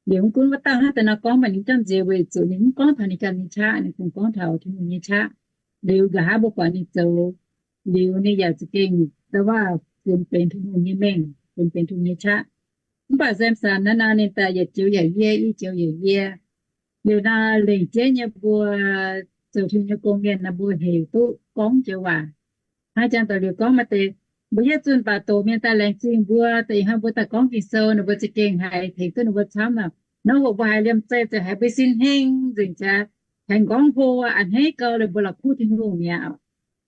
Liuz mv gunv wuov dauh hnangv daaih nor gorngv, mv baac ninh jomc nziex weic zuqc ninh mv gorngv taux ninh ganh nyei qaqv, ninh kungx gorngv taux Tin-Hungh nyei qaqv. Liuz nqa'haav mbuo buatc ninh zoux, liuz ninh yaac za'gengh da'waav funx benx Tin-Hungh nyei mengh, funx benx Tin-Hungh nyei qaqv. Mv baac Samson naaiv nor ninh daaih yietc joux yaac yie, i joux yaac yie. Liuz nor lengc jeiv nyei mbuo zoux Tin-Hungh nyei gong mienh nor, mbuo heuc duqv gorngv joux waac. Hnangv jangx daaih liuz gorngv maaih deix, mbuo yietv zunh baac doqc mienh daaih laengz zingh mbuo, da'yietv hnoi mbuo daaih gorngv Ging-Sou nor, mbuo za'gengh haiz tengx duqv ninh mbuo camv aqv. Nor hoc mbuo haiz liemh zeih ziouc haiz mbuo sin hengh nzengc jaax, haiz nqorngv hlo a'hneiv gau, liuz mbuo la'kuqv Tin-Hungh mi'aqv.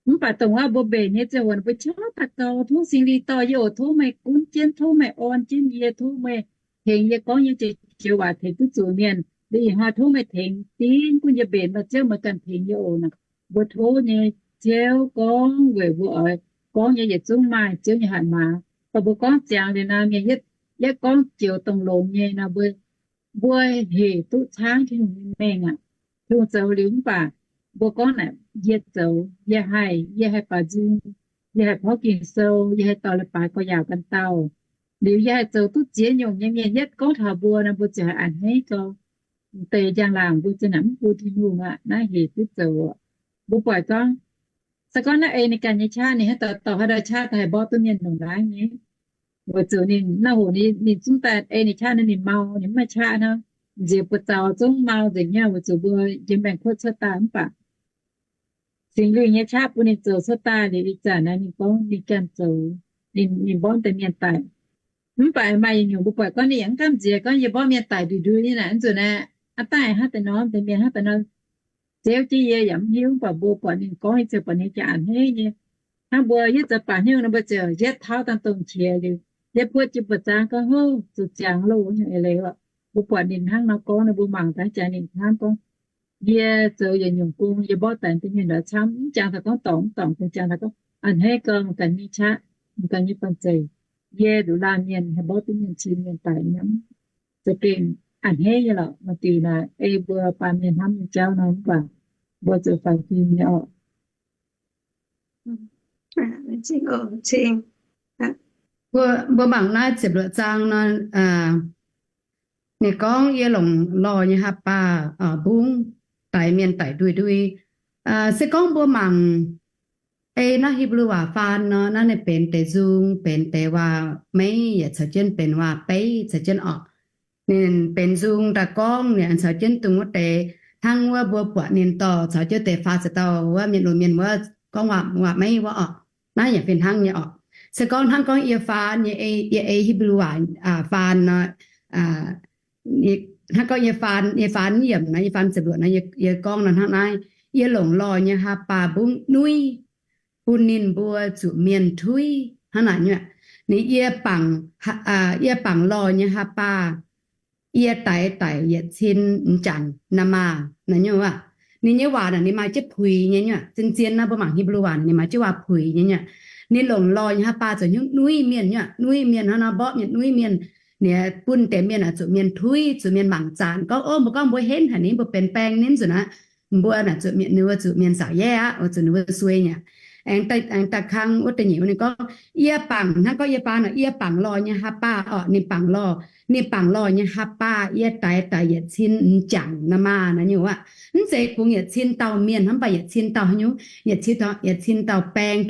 Mv baac dongh wuov mbuo mbenc nyei ziangh hoc, mbuo qaqv daux gaux, Tov Singx Lingh dorh yie oc, tov meih gunv jienv, tov meih orn jienv yie, tov meih tengx yie gorngv nyei joux waac tengx duqv zuqc mienh. Da'yietv hnoi tov meih tengx dinv gunv yie mbenc, maaih Ziouv meih ganh tengx yie oc. Mbuo tov nyei Ziouv gorngv weic mbuo oix gorngv nyei yietc zungv maaih Ziouv nyei hatc maaz. Dongh mbuo gorngv ziangx liuz nor, mienh yietv gorngv joux dongh longx nyei nor, mbuo mbuo heuc duqv caangv Tin-Hungh nyei mengh aqv. Tin-Hungh zoux liuz mv baac mbuo gorngv naaic, yie zoux, yie haih, yie haih baaux nzung, yie haih porv Ging-Sou, yie haih dorh leiz-baaix gorx-youz ganh dauh. Liuz yie haih zoux duqv ziex nyungc nyei, mienh yietv gorngv taux mbuo nor, mbuo ziouc haih a'hneiv gau. Deix njang-laangc mbuo ziouc naaic mv bun Tin-Hungh aqv. Naaiv heuc duqv zoux. Mbuo buatc gorngv, se gorngv naaiv ei ninh ganh nyei qaqv, ninh haaix dauh dorh haaix dauh qaqv daaih haih mborqv duqv mienh longc laangz nyei. Weic zuqc ninh naaiv hoc ninh zungv daaih ei ninh qaqv nor, ninh mau, ninh mv maaih qaqv hnangv. Nziex buoz zaux zungv mau nzengc nyei, weic zuqc mbuo yiem maengx kuotv cuotv daaih mv baac Singx Lingh nyei qaqv bun ninh zoux cuotv daaih liuz, ih zanc naaiv ninh gorngv ninh ganh zoux, ninh mborqv deix mienh daic. Mv baac maaih yietc nyungc mbuo buatc gorngv ninh yaac mv gamh nziex gorngv yie mborqv mienh daic ndui-ndui nyei naaic, mv zuqc naaic, aav dangh hnangv deix nor, deix mienh hnangv deix nor, Ziouv jienv yie yaac mv hiuv, mv baac mbuo buatc ninh gorngv nyei ziouc buatc ninh jaax a'hneiv nyei. Hnangv mbuo yietv zoux baac hnyouv nor, mbuo ziouc yietv tauv dangh dongh qiex liuz, yietv puotv jienv buoz-zaangv gorngv, Hov, zuqc ziangx loh, nyungc eix leiz oc. Mbuo buatc ninh hnangv nor gorngv nor, mbuo mangc daaih jaax ninh hnamv gorngv, Yie zoux yietc nyungc gong, yie mborqv daic deix mienh ndortv camv, mv jangx taux gorngv dorngc mv dorngc, kungx jangx taux gorngv a'hneiv gau meih ganh nyei qaqv, meih ganh nyei banh zeic. Yie nduqc laanh mienh haih mborqv duqv mienh cin mienh daic nyei, za'gengh a'hneiv nyei lorqc. Maaih diuc naaic ei mbuo baamh mienh hnamv nyei jauv nor, mv baac mbuo zuqc faix fim nyei oc. Mbuo mangc naaiv ziepc luoqc zaang nor, ninh gorngv, Yie longc lorh nyei haa baah mbungv daix mienh daic ndui-ndui. Se gorngv mbuo mangc ei naaiv Hipv^lu waac faan nor, naaiv ninh benx deix nzung, benx deix waac-meiv yaac caux jienv benx waac-beiv caux jienv orqc. Ninh benx nzung daaih gorngv ninh caux jienv dongh wuov deix hnangv wuov mbuo buatc ninh dorh caux jienv deix faah ziepc dauh wuov mienh, lunx mienh wuov gorngv waac-meiv wuov orqc. Naaiv yaac fih hnangv nyei orqc. Se gorngv hnangv gorngv yie faan nyei, yie ei Hipv^lu waac faan nor, hnangv gorngv yie faan, yie faan yiemc nor, yie faan ziepc luoqc nor, yie gorngv nor hnangv naaiv, yie longc lorh nyei haa baah mbungv nuiv bun ninh mbuo zuqc mienh tuiv hnangv naaic nyuoqc. Ninh, yie bangc, yie bangc lorh nyei haa baah, yie daix daic yietc cin m'jangc nor maah, naaiv nyuoqc aav. Ninh nyei waac naaic ninh maaih jienv puix nyei nyuoqc. Zien-zien naaiv mbuo mangc Hipv^lu waac naaic ninh maaih jienv waac puix nyei nyuoqc. Ninh longc lorh nyei haa baah zoux hnyouv nuiv mienh nyuoqc, nuiv mienh hnangv nor, mborqv mienh, nuiv mienh, ninh bun deix mienh naaic zuqc mienh tuiv, zuqc mienh mangc zanc gorngv, ov, mbuo gorngv mbuo henv haic ninh, mbuo benx baeng ninh nzunc aqv. Mbuo naaic zuqc mienh, ninh mbuo zuqc mienh zaux yaev aqv, zuqc ninh mbuo suei nyei. Aengx daaih kang wuov deix nyeic ninh gorngv, yie bangc, hnangv gorngv yie faan nor, yie bangc lorh nyei haa baah orqc. Ninh bangc lorh, ninh bangc lorh nyei haa baah, yie daix daic yietc cin m'jangc nor maah, naaiv nyungc aqv. Mv zeiz kungx yietc cin dauh mienh hnangv, mv baac yietc cin dauh haaix nyungc, yietc cin dauh, yietc cin dauh baeng,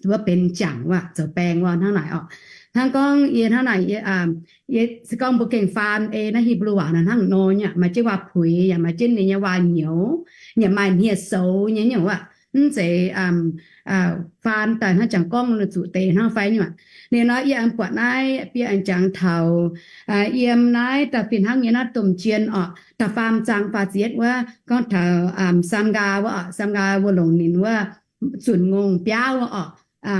wuov benx m'jangc wuov, zoux baeng wuov hnangv naaic orqc. Hnangv gorngv yie hnangv naaic, yie, se gorngv mbuo gengh faan ei naaiv Hipv^lu waac naaic hnangv nor nyei, maaih jienv waac puix yaac maaih jienv ninh nyei waac nyouz, yaac maaih hniev soux nyei nyungc wuov. Mv zeiz faan daaih hnangv jangx gorngv ninh zuqc deix hnangv fai nyungc. Liuz nor yie aengx buatc naaiv, yie aengx jangx taux yiem naaiv da'fih hnangv nyei naaiv domh jien orqc, da'faam zaang faah ziepc yietv wuov gorngv taux Samgaa wuov orqc, Samgaa wuov longc ninh wuov zunc ngongh biauv wuov orqc,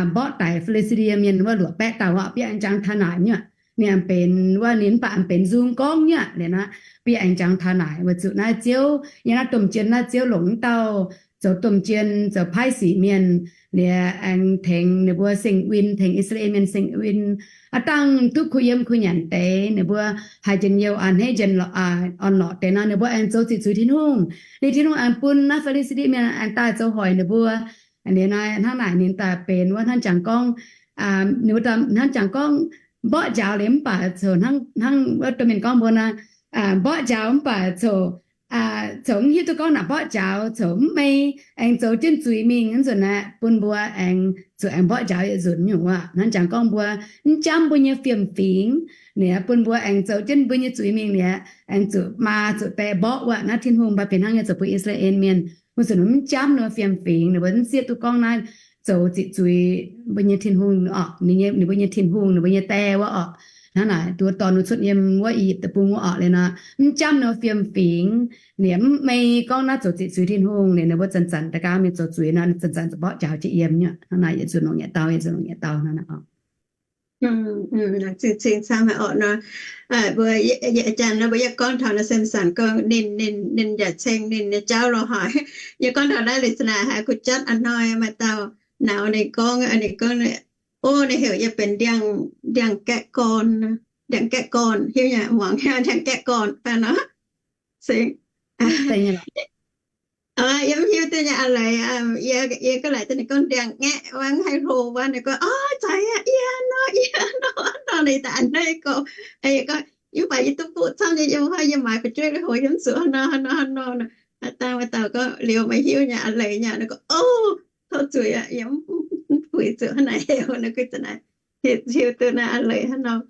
mborqv daic Fi^li^saa^die mienh wuov luoqc baeqv dauh orqc. Bieqc aengx jangx taux naaic nyuoqc, ninh aengx benx wuov, ninh mv baac aengx benx nzung gorngv nyuoqc liuz nor, bieqc aengx jangx taux naaic weic zuqc naaiv Ziouv, yiem naaiv domh jien naaiv Ziouv longc wuov dauh zoux domh jien, zoux paaiv sic mienh, liuz aengx tengx ninh mbuo seng win, tengx I^saa^laa^en mienh seng win. Aav dangh duqv kuh yiem kuh nyanc deix, ninh mbuo haiz njien-youh a'hneiv njien, orn-lorqc deix nor, ninh mbuo aengx zoux ziqc zuiz Tin-Hungh. Liuz Tin-Hungh aengx bun naaiv Fi^li^saa^die mienh aengx daaih zoux hoic ninh mbuo. Liuz nor hnangv naaic ninh daaih benx wuov hnangv jangx gorngv, ninh mbuo hnangv jangx gorngv mborqv njaaux liuz mv baac coc hnangv wuov domh mienh gorngv mbuo nor, mborqv njaaux mv baac coc, coc mv hiuv duqv gorngv naaic mborqv njaaux, coc mv mei, aengx zoux jienv zuiz mingh nzunc aqv, bun mbuo aengx zuqc aengx mborqv njaaux yietc nzunc nyungc wuov. Hnangv jangx gorngv mbuo mv jamv mbuo nyei fiem-fingx, liuz bun mbuo aengx zoux jienv mbuo nyei zuiz mingh liuz, aengx zuqc maa zuqc die mborqv wuov. Naaiv Tin-Hungh mv baac fih hnangv nyei zoux bun I^saa^laa^en mienh, wuov nzunc mv jamv ninh mbuo fiem-fingx, ninh mbuo mv zieqv duqv gorngv naaiv zoux ziqc zuiz mbuo nyei Tin-Hungh orqc, ninh mbuo nyei Tin-Hungh, ninh mbuo nyei die wuov orqc. Hnangv naaic, duqv dorh ninh cuotv yiem wuov I^yipv Deic-Bung wuov orqc liuz nor, mv jamv ninh mbuo fiem-fingx, liuz mv mei gorngv naaiv zoux ziqc zuiz Tin-Hungh, liuz ninh mbuo zanc-zanc da'gaav mingh zoux zuiz nor, zanc-zanc zuqc mborqv njaaux jienv yiem nyuoqc. Hnangv naaic yietc nzunc longc yietc dauh, yietc nzunc longc yietc dauh hnangv naaic orqc. Cing-cing camv haic orqc nor. Mbuo, ih zanc nor mbuo yaac gorngv taux naaiv Samson gorngv ninh, ninh, ninh yaac ceng ninh nyei jauv lorh haic. Yie gorngv taux naaiv liuz zanc naaic haiz kuh jatv a'hnoi maaih dauh nauz ninh gorngv, ninh gorngv, o, ninh heuc yie benx ndiangx-gaeqv gorn, ndiangx-gaeqv gorn, hiuv nyei muangx, ndiangx-gaeqv gorn fai nor. Yie mv hiuv duqv nyei a'leiz, yie, yie ga'laaic daaih ninh gorngv ndiangx-ngaeqv wuov, haih hlo wuov, ninh gorngv, o, zeiz aqv, yie nor, yie nor, nor ninh daaih a'hneiv gorngv, yie gorngv, mv baac yie duqv buqv camv nyei, yie mv haih, yie maaiz fu'jueiv lui-houx yie mv zuqc hnangv nor, hnangv nor, hnangv nor. Aa dangh wuov dauh gorngv liuz meih hiuv nyei a'leiz nyei, ninh gorngv, o, tov zuiz aqv, yie mv puix zuqc hnangv naaic heuc, ninh gorngv zanc naaic hiuv duqv naaiv a'leiz hnangv nor.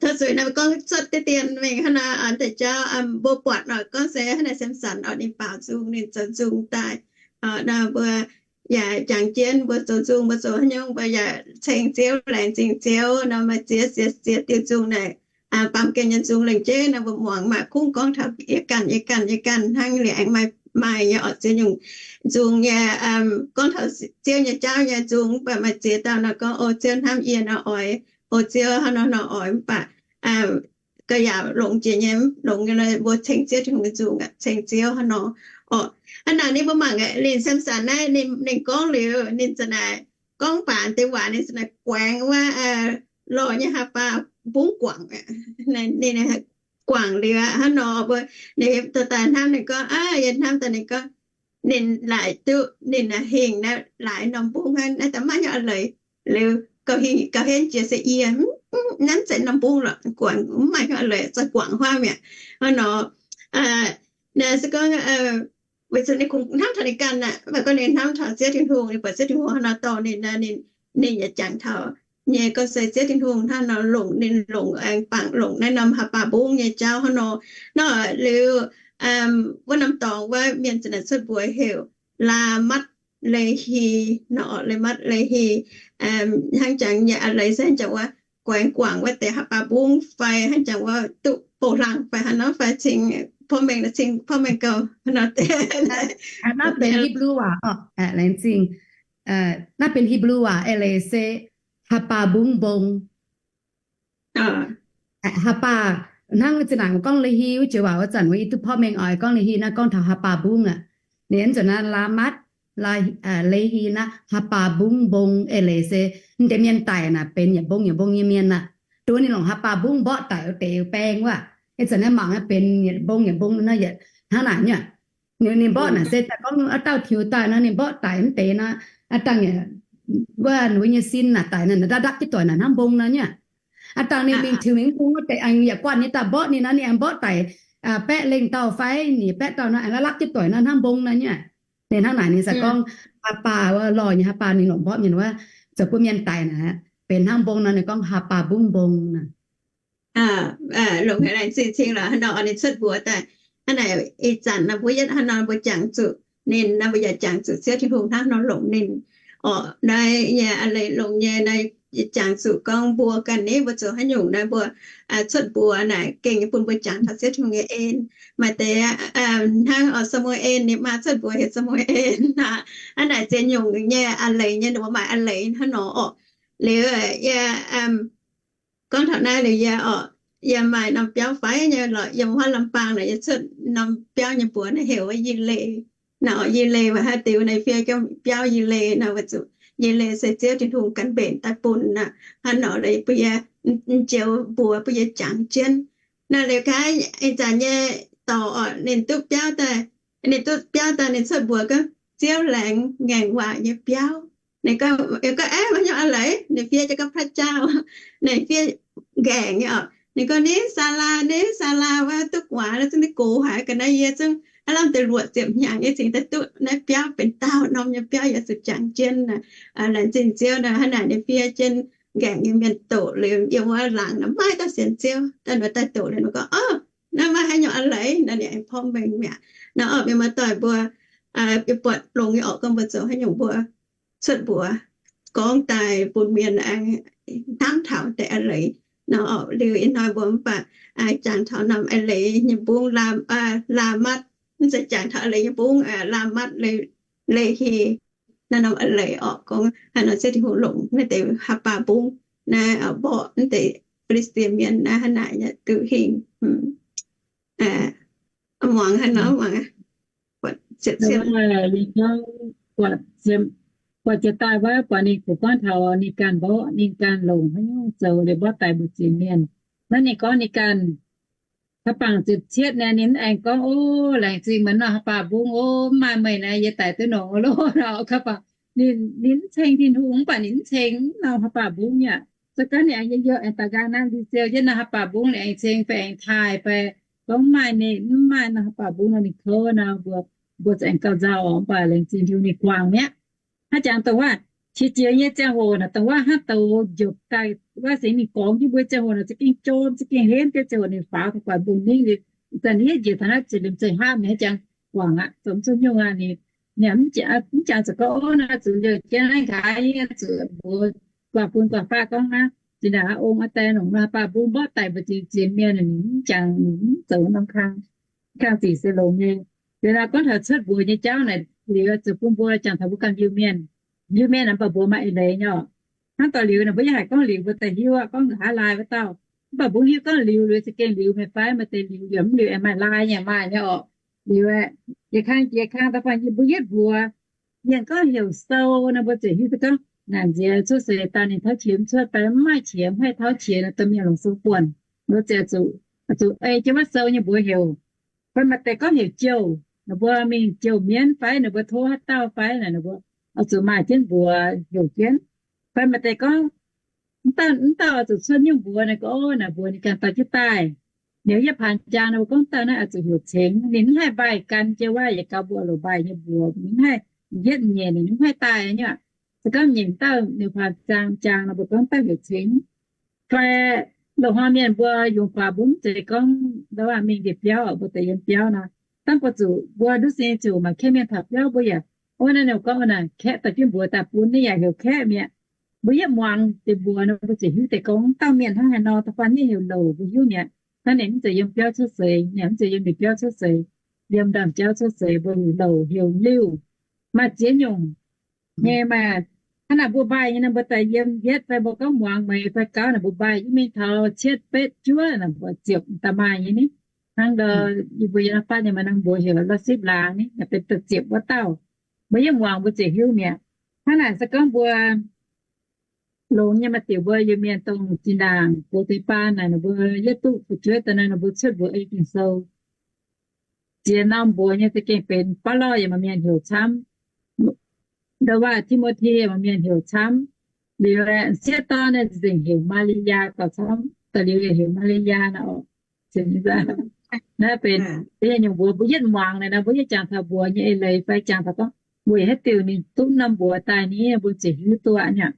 Tov zuiz naaiv gorngv cuotv diqv dien mingh hnangv nor, deix jauv mbuo buatc nor gorngv se hnangv naaic Samson orqc, ninh baaux nzung, ninh zoux nzung daaih. Nor mbuo yaac jangx jienv mbuo zoux nzung, mbuo zoux haaix nyungc mbuo yaac ceng Ziouv, laengz zingh Ziouv nor, maaih ziex, ziex, ziex diuh nzung naaic, baamh gen nyei nzung lengc jeiv nor, mbuo muangx maaih kungx gorngv taux yie ganh, yie ganh, yie ganh hnangv liuz aengx maaih, maaih nyei orqc, ziex nyungc nzung nyei, gorngv taux Ziouv nyei jauv nyei nzung, mv baac maaih ziex dauh nor gorngv, o, Ziouv hnamv yie nor oix, o, Ziouv hnangv nor nor oix, mv baac ga'yaauc longx jiex nyei, longx nyei, mbuo ceng Ziouv Tin-Hungh nyei nzung aqv, ceng Ziouv hnangv nor. Orqc, hnangv naaic ninh mbuo mangc aqv, ninh Samson naaiv, ninh, ninh gorngv liuz, ninh zanc naaic gorngv baac deix waac ninh zanc naaic guaengx wuov, lorh nyei haa baac mbungv guangc, ninh guangc liuz aqv hnangv nor. Mbuo, ninh daaih hnamv ninh gorngv, aa, yie hnamv daaih ninh gorngv, ninh laaic duqv ninh hingh naaiv laaix norm mbungv hnangv naaiv daaih maiv hiuv a'leiz. Liuz gauh hingh gauh henv jiex se yie, mv, mv, naaiv mv zeiz norm mbungv lorqc, guangc mv maaih hiuv a'leiz, zoih guangc huaav mi'aqv hnangv nor. Naaiv se gorngv Weic zuqc ninh kungx hnamv taux ninh ganh aqv, mv baac gorngv ninh hnamv taux Ziouv Tin-Hungh, ninh buatc Ziouv Tin-Hungh hnangv nor dorh ninh, ninh yaac jangx taux nyei gorngv se Ziouv Tin-Hungh hnangv nor longc ninh, longc aengx bangc longc naaiv norm Haaix Baah Mbungv nyei jauv hnangv nor. Nor liuz, wuov norm dorngx wuov mienh za'naaic cuotv mbuox heuc Laamatv Lehi nor, Laamatv Lehi. Hnangv jangx nyei a'leiz se hnangv jangx wuov guaengx guangc wuov deix Haaix Baah Mbungv fai hnangv jangx wuov duqv bouh hlang fai haaix nor fai cingx porv mengh, cingx porv mengh gauh nor deix. Naaiv benx Hipv^lu waac, laengz zingh. Naaiv benx Hipv^lu waac a'leiz se Haaix Baah Mbungv Mbong. Haaix Baah, hnangv zinh ndaangc gorngv Lehi wuov joux waac wuov zanc wuov yie duqv porv mengh oix gorngv Lehi naaiv gorngv taux Haaix Baah Mbungv aqv. Ninh aqv nzunc naaiv Laamatv, Lehi naaiv Haaix Baah Mbungv Mbong a'leiz se mv deix mienh daic naaic benx yietc mbong yietc mbong nyei mienh aqv. Dongh ninh longc Haaix Baah Mbungv mborqv daic wuov deix baeng wuov, ih zanc naaiv mangc naaiv benx yietc mbong yietc mbong naaiv yietc hnangv naaic nyei. Ninh mborqv naaic se daaih gorngv aqv dauh tiux daaih nor ninh mborqv daic mv deix nor, aqv dangh wuov, wuov nyei sin naaic daic naaic ndapv ndapv jienv doic naaic hnangv mbong nor nyei. Aqv dangh ninh mingh tiux mingh mbong wuov deix aengx yaac guanh nyei daaih mborqv ninh nor ninh aengx mborqv daic baeqv lengh dauh fai nyic baeqv dauh nor aengx lapv lapv jienv doic nor hnangv mbong nor nyei. Ninh hnangv naaic ninh se gorngv Haaix Baah wuov lorh nyei, Haaix Baah ninh longc mborqv mienh wuov zoux bun mienh daic naaic benx hnangv mbong nor ninh gorngv Haaix Baah Mbungv Mbong naaic. Longc haic laengz zingh cing lorqc hnangv nor ninh cuotv mbuox daaih. Hnangv naaic ih zanc nor mbuo yietv hnangv nor mbuo jangx zuqc ninh nor mbuo yaac jangx zuqc Ziouv Tin-Hungh hnangv nor longc ninh. Orqc, naaiv nyei a'leiz longx nyei naaiv, jangx zuqc gorngv mbuo ganh ni mbuo zoux haaix nyungc naaiv mbuo cuotv mbuox naaic gengh bun mbuo jangx taux Ziouv Tin-Hungh nyei en. Maaih deix hnangv orqc, Saa^mu^en, ninh maa cuotv mbuox heuc Saa^mu^en aqv. Hnangv naaic ziex nyungc nyei a'leiz nyei, ninh mbuo maaih a'leiz hnangv nor orqc. Liuz yie gorngv taux naaiv liuz yie orqc, yie maaih norm biauv faix nyei lorqc, yiem huaav Lam Baang naaic yie cuotv norm biauv nyei mbuox naaiv heuc wuov Yi^le. Naaiv orqc, Yi^le, mv baac haaix diuc naaiv fiev jienv biauv Yi^le naaiv, weic zuqc Yi^le se Ziouv Tin-Hungh ganh mbenc daaih bun naaiv. Hnangv nor bun yie njoux mbuox bun yie jangx jienv. Naaiv liuz gaax ih zanc nyei dorc orqc, ninh duqv biauv daaih, ninh duqv biauv daaih ninh cuotv mbuox gorngv Ziouv Laengz Ngaengc Waac Nyei Biauv. Ninh gorngv, gorngv aeqv, maaih haaix nyungc a'leiz? Ninh fiev jienv gorngv พระเจ้า. Ninh fiev ngaengc nyei orqc. Ninh gorngv, Niv, Saalaa, niv, Saalaa wuov duqv guaax, zungv ninh gox haic ga'naaiv, yie zungv aav lamh deix luoqc ziepc hnyangx yie cingx daaih duqv naaiv biauv benx dauh norm nyei biauv yaac zuqc jangx jienv. Laengz zingh Ziouv naaiv, hnangv naaic ninh fiev jienv ngaengc nyei mienh doqc liuz yiem wuov laangz naaic maiv dauh sienx Ziouv, daaih nor daaih doqc liuz nor gorngv, Orqc, naaiv maaih haaix nyungc a'leiz? Nor ninh aengx porv mengh mi'aqv. Nor orqc, mienh muoz-doic mbuo, yie buatc longx nyei orqc, gorngv mbuo zoux haaix nyungc mbuo cuotv mbuox gorngv daaih bun mienh aengx hnamv taux deix a'leiz. Nor orqc, liuz ih hnoi mbuo mv baac jangx taux norm a'leiz nyei mbungv, Laamatv, mv zeiz jangx taux a'leiz nyei mbungv, Laamatv, Lehi. Naaiv norm a'leiz orqc, gorngv haaix nor Ziouv Tin-Hungh longc naaiv deix Haaix Baah Mbungv naaiv mborqv naaiv deix Fi^li^saa^die Mienh naaiv hnangv naaic yaac duqv hingh. Muangx hnangv nor, muangx, buatc ziepc daaih wuov, buatc ninh kungx gorngv taux ninh ganh mborqv, ninh ganh longc haaix nyungc zoux liuz mborqv daic mbu'ziex mienh. Naaiv ninh gorngv ninh ganh Haaix bangc ziepc cietv naaiv ninh mv aengx gorngv, Ov, laengz zingh meih nor Haaix Baah Mbungv, ov, mv maaih meih naaiv yie daic duqv nongx loh. Ninh mv ceng Tin-Hungh mv baac ninh mv ceng norm Haaix Baah Mbungv nyei aqv. Se gorngv ninh aengx yiem aengx daux nqaang naaiv ndie-ziou jienv nor Haaix Baah Mbungv ninh aengx ceng fai aengx taaih fai gorngv mv maaih, ninh mv maaih nor Haaix Baah Mbungv nor ninh kouv nor, mbuo, mbuo za'gengh gauh nzauh oc. Mv baac laengz zingh Tin-Hungh ninh guangc mi'aqv. Hnangv jangx dongh wuov qiex jiez nyei ziangh hoc naaic, dongh wuov hnangv douz njopc daaih wuov singx ninh gorngv jienv mbuo ziangh hoc naaic za'gengh jom, za'gengh henv jienv ziangh hoc ninh faaux daaih guangc mbuo mingh liuz, zanc yie njiec taux naaiv ziex liemh zeih hnangv mi'aqv, hnangv jangx guangc aqv, zoux mv zuqc nyungc aqv. Ninh, ninh mv jangx zuqc gorngv, Ov, naaiv zuqc liouh jienv naaiv nqa'haav nyei zuqc mbuox guangc bun guangc baav gorngv naaiv zinh ndaangc ong a'deix nongc nor Haaix Baah Mbungv mborqv daic mbu'ziex ziex mienh. Ninh mv jangx, ninh mv zoux norm kang, kang zic se longx nyei. Liuz naaiv gorngv taux cuotv mbuox nyei jauv naaic liuz zuqc bun mbuo jangx taux mbuo ganh Iu-Mienh. Iu-Mienh naaic mv baac mbuox maaih eix leiz nyei orqc. Hnangv dorh liuz naaic mbuo yaac haih gorngv liuz mbuo daaih hiuv aqv, gorngv nqa'haav lai wuov dauh. Mv baac mbuo hiuv gorngv liuz, liuz za'gengh liuz meih fai maaih deix liuz yaac mv liuz aengx maaih lai nyei, maaih nyei orqc. Liuz aeqv, yie kang, yie kang da'faanh yie mbuo yietv mbuox, mienh gorngv heuc sou nor mbuo ziouc hiuv duqv gorngv naaic nziex cuotv seix daaih ninh tauv qiex mv cuotv fai mv maaih qiex, mv haih tauv qiex nor dongh mienh longc sou buonc. Mbuo ziouc zuqc, zuqc ei jienv wuov sou nyei mbuox heuc. Fai maaih deix gorngv heuc jouh, ninh mbuo mingh jouh mienv fai ninh mbuo tov haaix dauh fai naaic ninh mbuo oix zuqc maaih jienv mbuox heuc jienv. Fai maaih deix gorngv mv dauh, mv dauh oix zuqc cuotv nyungc mbuox naaic, gorngv naaic mbuox ninh ganh dorh jienv daaih. Liuz yietv paanx jaang nor mbuo gorngv dauh naaiv oix zuqc heuc cengx. Ninh mv haih mbaih gan jienv wuov yietc gau mbuo loc mbaih nyei mbuox, ninh mv haih, yietv nyeic ninh mv haih daaih nyei aqv. Se gorngv nyeic dauh ninh paanx jaang jaang nor mbuo gorngv dauh heuc cengx. Fai loz-hnoi mienh mbuo yungz faaux mbuo mv zeiz gorngv ndau waac mingh ndie-biauv, mbuo deix yiem biauv nor, dangh mbuo zuqc mbuo nduqc sin ziouc maaih kengh mienh taux biauv mbuo yaac, o, naaiv ninh gorngv naaic kaeqv daaih jienv mbuox daaih bun ninh yaac heuc kaeqv mi'aqv. Mbuo yietv muangx deix mbuox nor mbuo ziouc hiuv deix gorngv dauh mienh hnangv haaix nor, da'faanh ninh heuc louc mbuo hiuv mi'aqv. Hnangv ninh mv zeiz yiem biauv cuotv seix, ninh mv zeiz yiem ndie-biauv cuotv seix, yiem ndaamv-jauv cuotv seix, mbuo heuc louc heuc liuh. Maaih ziex nyungc nyei maah. Hnangv naaic mbuo mbaih nyei nor mbuo daaih yiem yietv fai mbuo gorngv muangx meih fai gauv naaic mbuo mbaih yiem mingh taux cietv betv juov naaic mbuo ziepc daaih maaih nyei ni. Hnangv ndau yie mbuo yiem naaiv fatv nyei maaih norm mbuox heuc la'sipv laangz ni, naaic benx da'ziepc wuov dauh. Mbuo yietv muangx mbuo ziouc hiuv mi'aqv. Hnangv naaic se gorngv mbuo longx nyei maaih diuc mbuo Iu-Mienh dongh zinh ndaangc gox deix baan naaic ninh mbuo yietv duqv fu'jueiv daaih naaiv ninh mbuo cuotv mbuox ei Ging-Sou. Ziex norm mbuox nyei za'gengh benx baav lorh yaac maaih mienh heuc camv. Ndau waac Ti^mo^ti maaih mienh heuc camv. Liuz sieqv dorn naaiv nzengc heuc Maa^li^yaa gauh camv, da'liuz yaac heuc Maa^li^yaa naaic oc. Naaiv benx nyungc mbuox mbuo yietv muangx naaic nor mbuo yietv jangx taux mbuox nyei eix leiz fai jangx taux gorngv weic haaix diuc ninh duqv norm mbuox daaih ni, mbuo ziouc hiuv duqv aqv.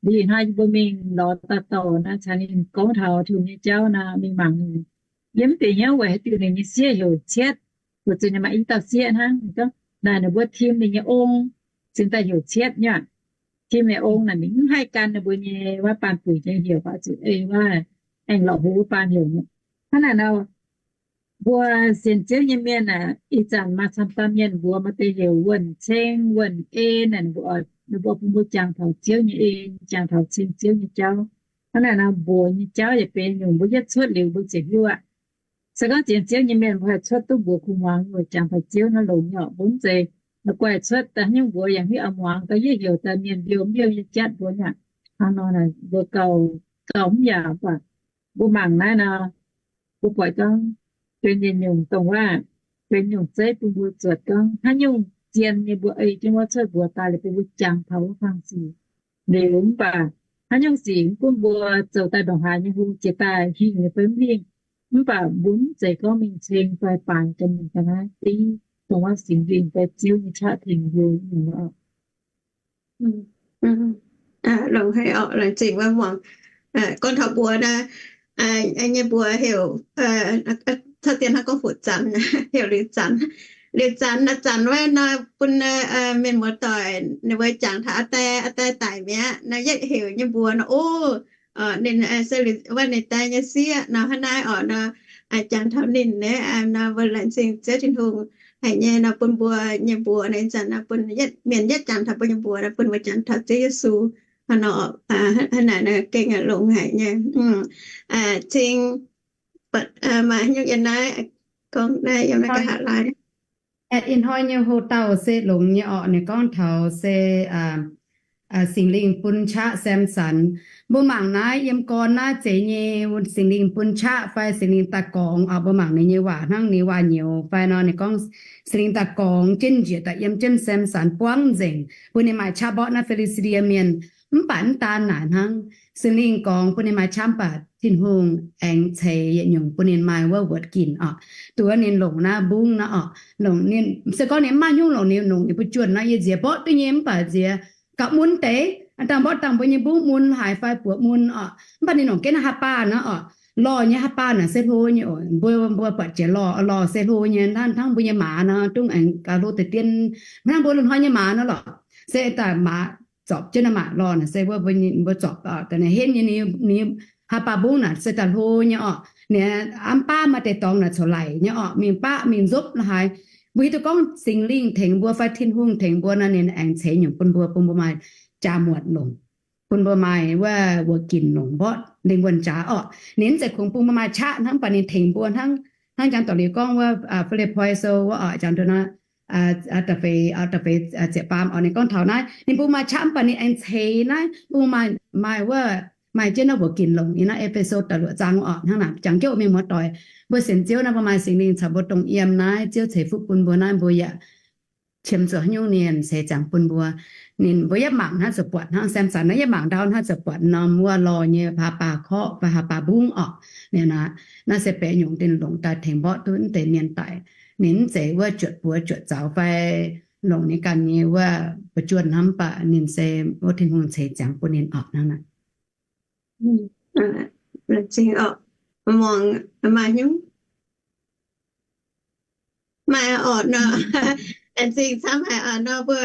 Liuz hnoi mbuo mingh lorz dauh dorc naaic caux ninh gorngv taux Tin-Hungh nyei jauv nor mingh mangc ninh. Yie mv bieqc hnyouv weic haaix diuc ninh nyei sieqv heuc Cietv. Weic zuqc ninh maaih i dauh sieqv hnangv, ninh gorngv naaic ninh mbuo tim ninh nyei ong, cingx daaih heuc Cietv nyei. Tim ninh ong naaic ninh mv haih gan ninh mbuo nyei wuov baanh buic nyei heuc, oix zuqc ei wuov aengx lorqc hlo wuov baanh heuc. Hnangv naaic nor, mbuo sienx Ziouv nyei mienh aah, ih zanc maaih camv-camv mienh mbuox maaih deix heuc wuonh ceng, wuonh en naaic, ninh mbuo bun mbuo jangx taux Ziouv nyei en, jangx taux ceng Ziouv nyei jauv. Hnangv naaic nor mbuox nyei jauv yaac benx nyungc mbuo yietv cuotv liuz mbuo ziouc hiuv aqv. Se gorngv sienx Ziouv nyei mienh mbuo haih cuotv duqv mbuox kuh muangx, mbuo jangx taux Ziouv naaiv longx nyei oc. Mbuo mv zeiz la'guaih cuotv daaih hnyouv mbuox yaac hiuv aqv, muangx gauh yietv heuc daaih mienh mbiouh mbiouh nyei jatv mbuo nyei aqv. Hnangv nor naaic mbuo gauh, gauh mv yaac mv baac mbuo mangc naaiv nor, mbuo buatc gorngv benx yietc nyungc dongh waac, benx nyungc zeiv bun mbuo zuotc gorngv haaix nyungc zien nyei mbuo ei jienv wuov cuotv mbuox daaih liuz bun mbuo jangx taux wuov kang sic. Liuz mv baac haaix nyungc sic mv gunv mbuo zoux daaih ndongc haaix nyei hungh, jiex daaih hingh nyei fai mv hingh, mv baac mbuo mv zeiz gorngv mingh ceng fai baanx ganh mingh ga'naaiv, dongh wuov Singx Lingh fai Ziouv nyei qaqv tengx mbuo nyungc. Longx haic orqc, laengz zingh wuov muangx. Gorngv taux mbuox naaiv, nyei mbuox heuc, taux dien hnangv gorngv fuqv zanc, heuc liuz zanc. Liuz zanc naaiv, zanc wuov nor bun mienh muoz-doic ninh mbuo jangx taux aa die, aa die daic mi'aqv nor, yietv heuc nyei mbuox nor, o, ninh se wuov ninh die nyei sieqv nor, hnangv naaiv orqc nor, jangx taux ninh naaiv nor, mbuo laengz zingh Ziouv Tin-Hungh haic nyei nor, bun mbuo nyei mbuox naaiv zanc nor bun mienh yietv jangx taux mbuo nyei mbuox nor, bun mbuo jangx taux Ziouv Yesu. Hnangv nor, hnangv naaic nor gengh longx haic nyei. Cing, maaih nyungc yiem naaiv, gorngv naaiv yiem naaiv nqa'haav laai. Ih hnoi nyei hlo dauh se longx nyei orqc, ninh gorngv taux se Singx Lingh bun qaqv Samson. Mbuo mangc naaiv yiem gorn naaiv zeiz nyei, Singx Lingh bun qaqv fai Singx Lingh daaih gorngx orqc. Mbuo mangc ninh nyei waac hnangv ninh waac-nyouz fai nor, ninh gorngv Singx Lingh daaih gorngx jienv njiec daaih yiem jienv Samson buangv nzengc, bun ninh maaih qaqv mborqv naaiv Fi^li^saa^die Mienh. Mv baac mv daan naaic hnangv, Singx Lingh gorngv bun ninh maaih qaqv, mv baac Tin-Hungh aengx ceix yietc nyungc bun ninh maaih wuov wuoqc ginc orqc. Duqv ninh longc naaiv mbungv naaiv orqc, longc ninh, se gorngv ninh mv maaih hnyouv longc, ninh longc ninh mbuo juonh nor, yie nziex mborqv duqv nyei, mv baac nziex gauh mun deix, dangh mborqv dangh mbuo nyei mbungv mun haaix fai buoqc mun orqc. Mv baac ninh longc jienv naaiv haaix baac naaiv orqc, lorh nyei haaix baac naaic se hlo nyei oc. Mbuo, mbuo buatc jiex lorh, lorh se hlo nyei, hnangv, hnangv mbuo nyei maaz nor, dungv aengx gauh hlo deix dien, hnangv mbuo loz-hnoi nyei maaz nor lorqc. Se daaih maaz zorpc jienv naaiv maaz lorh naaic se wuov mbuo, mbuo zorpc daaih naaic henv nyei, ninh haaix baac mbungv naaic se daaih hlo nyei orqc. Ninh mv baac maaih deix dorngx naaic corc laic nyei orqc, mingh baqv mingh nzopv la'haaix. Mbuo hiuv duqv gorngv Singx Lingh tengx mbuo fai Tin-Hungh tengx mbuo nor, ninh aengx ceix nyungc bun mbuo, bun mbuo maaih jaa muotc longc, bun mbuo maaih wuov wuoqc ginc longc mborqv lingh wuonh jaax orqc. Ninh mv zeiz kungx bun mbuo maaih qaqv hnangv, mv baac ninh tengx mbuo hnangv, hnangv jangx doc liuz gorngv wuov Fi^lipv^poi Sou wuov orqc, jangx duqv naaiv da'feix, da'feix ziepc faam orqc, ninh gorngv taux naaiv ninh bun maaih qaqv, mv baac ninh aengx ceix naaiv bun maaih, maaih wuov, maaih jienv naaiv wuoqc ginc longc nyei naaiv E^fe^so da'luoqc zaang orqc. Hnangv naaic jangx jienv mienh muoz-doic, mbuo sienx Ziouv naaiv mbuo maaih Singx Lingh caux mbuo dongh yiem naaiv, Ziouv ceix fuqv bun mbuo naaiv, mbuo yaac qiemx zuqc haaix nyungc ninh ceix ziangx bun mbuo. Ninh mbuo yietv mangc hnangv ziouc buatc hnangv, Samson naaiv yietv mangc ndau hnangv ziouc buatc norm wuov lorh nyei haa baac korqv fai haa baac mbungv orqc. Naaiv, naaiv se benx nyungc ninh longc daaih tengx mborqv duqv naaiv deix mienh daic. Ninh mv zeiz wuov juotc buoz juotc zaux fai longc ninh ganh nyei wuov buoz-juonh hnangv, mv baac ninh se wuov Tin-Hungh ceix ziangx bun ninh orqc hnangv naaic. Maaih nyungc, maaih orqc nor, laengz zingh camv haic nor mbuo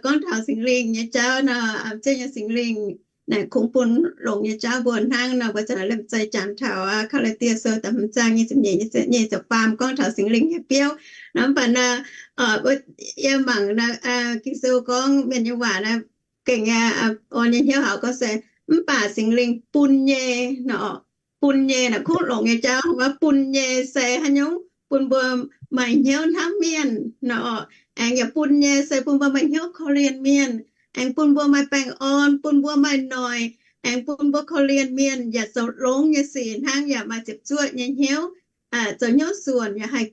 gorngv taux Singx Lingh nyei jauv nor, Ziouv nyei Singx Lingh naaic kungx bun longx nyei jauv mbuo hnangv nor, mbuo ziouc lemh zeih jangx taux Kaa^laa^die Sou da'hmz zaang nyic ziepc nyeic, nyic ziepc faam gorngv taux Singx Lingh nyei biouv nor. Mv baac nor, yie mangc Ging-Sou gorngv mienh nyei waac naaiv gengh orn nyei hnyouv haic gorngv se, mv baac Singx Lingh bun nyei nor, bun nyei naaic kungx longx nyei jauv wuov, bun nyei se haaix nyungc? Bun mbuo maaih hnyouv hnamv mienh nor, aengx yaac bun nyei se bun mbuo maaih hnyouv korv-lienh mienh, aengx bun mbuo maaih baengh orn, bun mbuo maaih noic, aengx bun mbuo korv-lienh mienh yaac zoux longx nyei sic hnangv, yaac maaih ziepc zuoqv nyei hnyouv, zoux hnyouv suonc, yaac haih